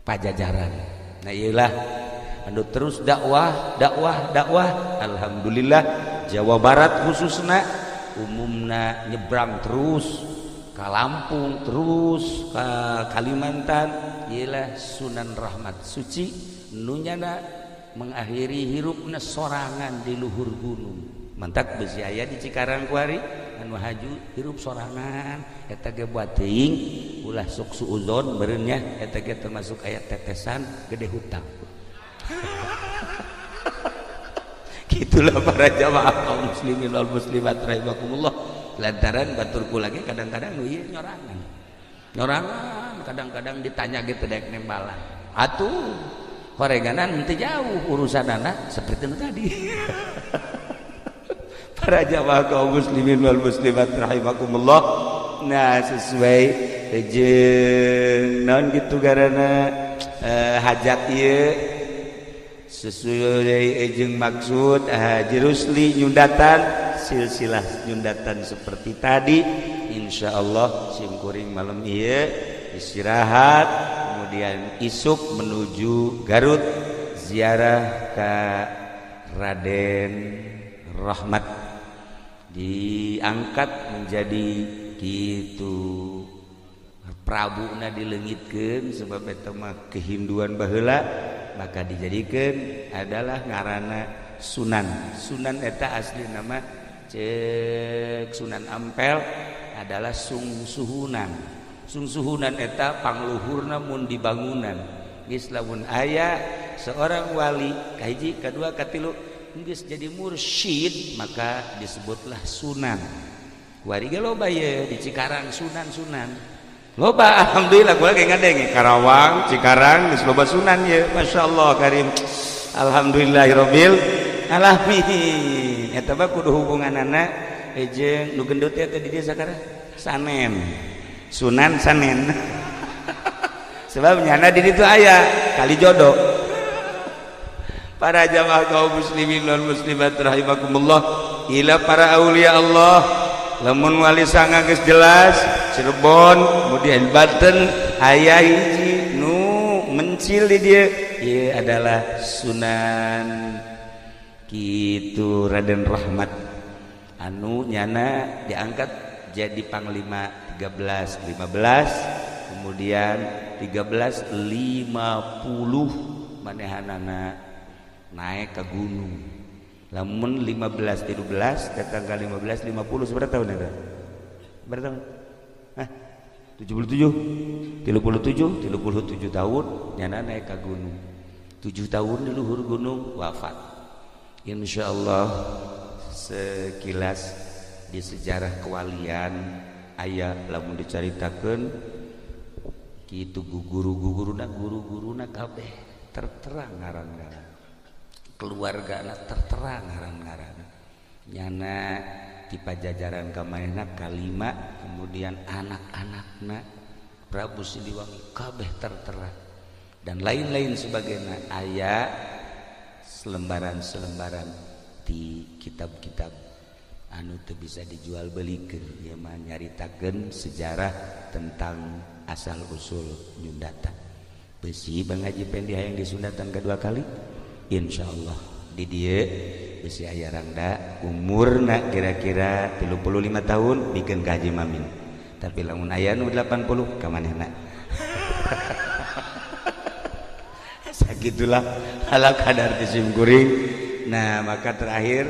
Pajajaran. Nah iyalah anu terus dakwah dakwah dakwah, alhamdulillah Jawa Barat khususna umumna nyebrang terus ke Lampung, terus ke Kalimantan. Ialah Sunan Rahmat Suci nunyana mengakhiri hirupna sorangan di luhur gunung. Mantak besi aya di Cikarang kuari anu haju hirup sorangan eta ge buat teuing ulah sok suuzon meureunnya eta ge termasuk aya tetesan gede hutang. Gitulah para jamaah kaum muslimin wal muslimat rahimakumullah. Lantaran baturku lagi kadang-kadang nu ieu nyorangan. Nyorangan kadang-kadang ditanya gitu daek nembalan. Atuh horeganan henteu jauh urusanana seperti nu tadi. Para jamaah kaum muslimin wal muslimat rahimakumullah. Nah sesuai jeung naon kitu garana hajat ieu sesuai jeung maksud Haji Rusli nyundatan silsilah nyundatan seperti tadi. Insyaallah simkuring malam ieu istirahat, kemudian isuk menuju Garut ziarah ke Raden Rahmat, diangkat menjadi gitu Prabuna dileungitkeun sebab eta mah kehinduan baheula, maka dijadikeun adalah ngaranna Sunan. Sunan eta asli nama cek Sunan Ampel adalah Sungsuhunan. Sungsuhunan eta pangluhurna mun dibangunan. Geus lamun aya seorang wali kahiji, kadua, katilu geus jadi mursyid maka disebutlah Sunan. Kuari ge loba ye di Cikarang Sunan-sunan. Loba alhamdulillah gua ge ngadenge Karawang, Cikarang geus loba sunan ye. Masyaallah karim. Alhamdulillahirabbil alamin. Eta mah kudu hubunganana jeung nu gendut teh di dieu sakarang Sanen. Sunan Sanen. Sebab nyana di ditu aya kali jodoh. Para jamaah kaum muslimin wal muslimat rahimakumullah, ila para aulia Allah, lamun wali sanga geus jelas Cirebon kemudian Banten aya hiji nu mencil di dieu ieu adalah Sunan kitu Raden Rahmat anu nyana diangkat jadi panglima 1315, kemudian 1350 manehanana naik ke gunung. Lamun 1513 datang ke 1550 seberapa tahun eta? Berapa tahun? Hah? 77, 37, 37 tahun nyana naik ke gunung. 7 tahun di luhur gunung wafat. Insyaallah sekilas di sejarah kewalian aya lamun dicaritakeun kitu guru-guruna guru-guruna kabeh terterang ngaran-ngaran. Keluargana tertera ngaran-ngaran nyana di Pajajaran kamanehna kalima, kemudian anak-anakna Prabu Siliwangi kabeh tertera dan lain-lain sebagainya. Aya selembaran-selembaran di kitab-kitab anu teu bisa dijual belikeun ieu mah nyaritakeun sejarah tentang asal usul nyundatan. Besi Bang Haji Pendi hayang disundatan kedua kali insyaallah di dieu besi aya rangda umurna kira-kira 35 tahun bikeun ka Haji Mamin, tapi lamun aya nu 80 ka manehna. Sagitulah ala kadar sim kuring. Nah maka terakhir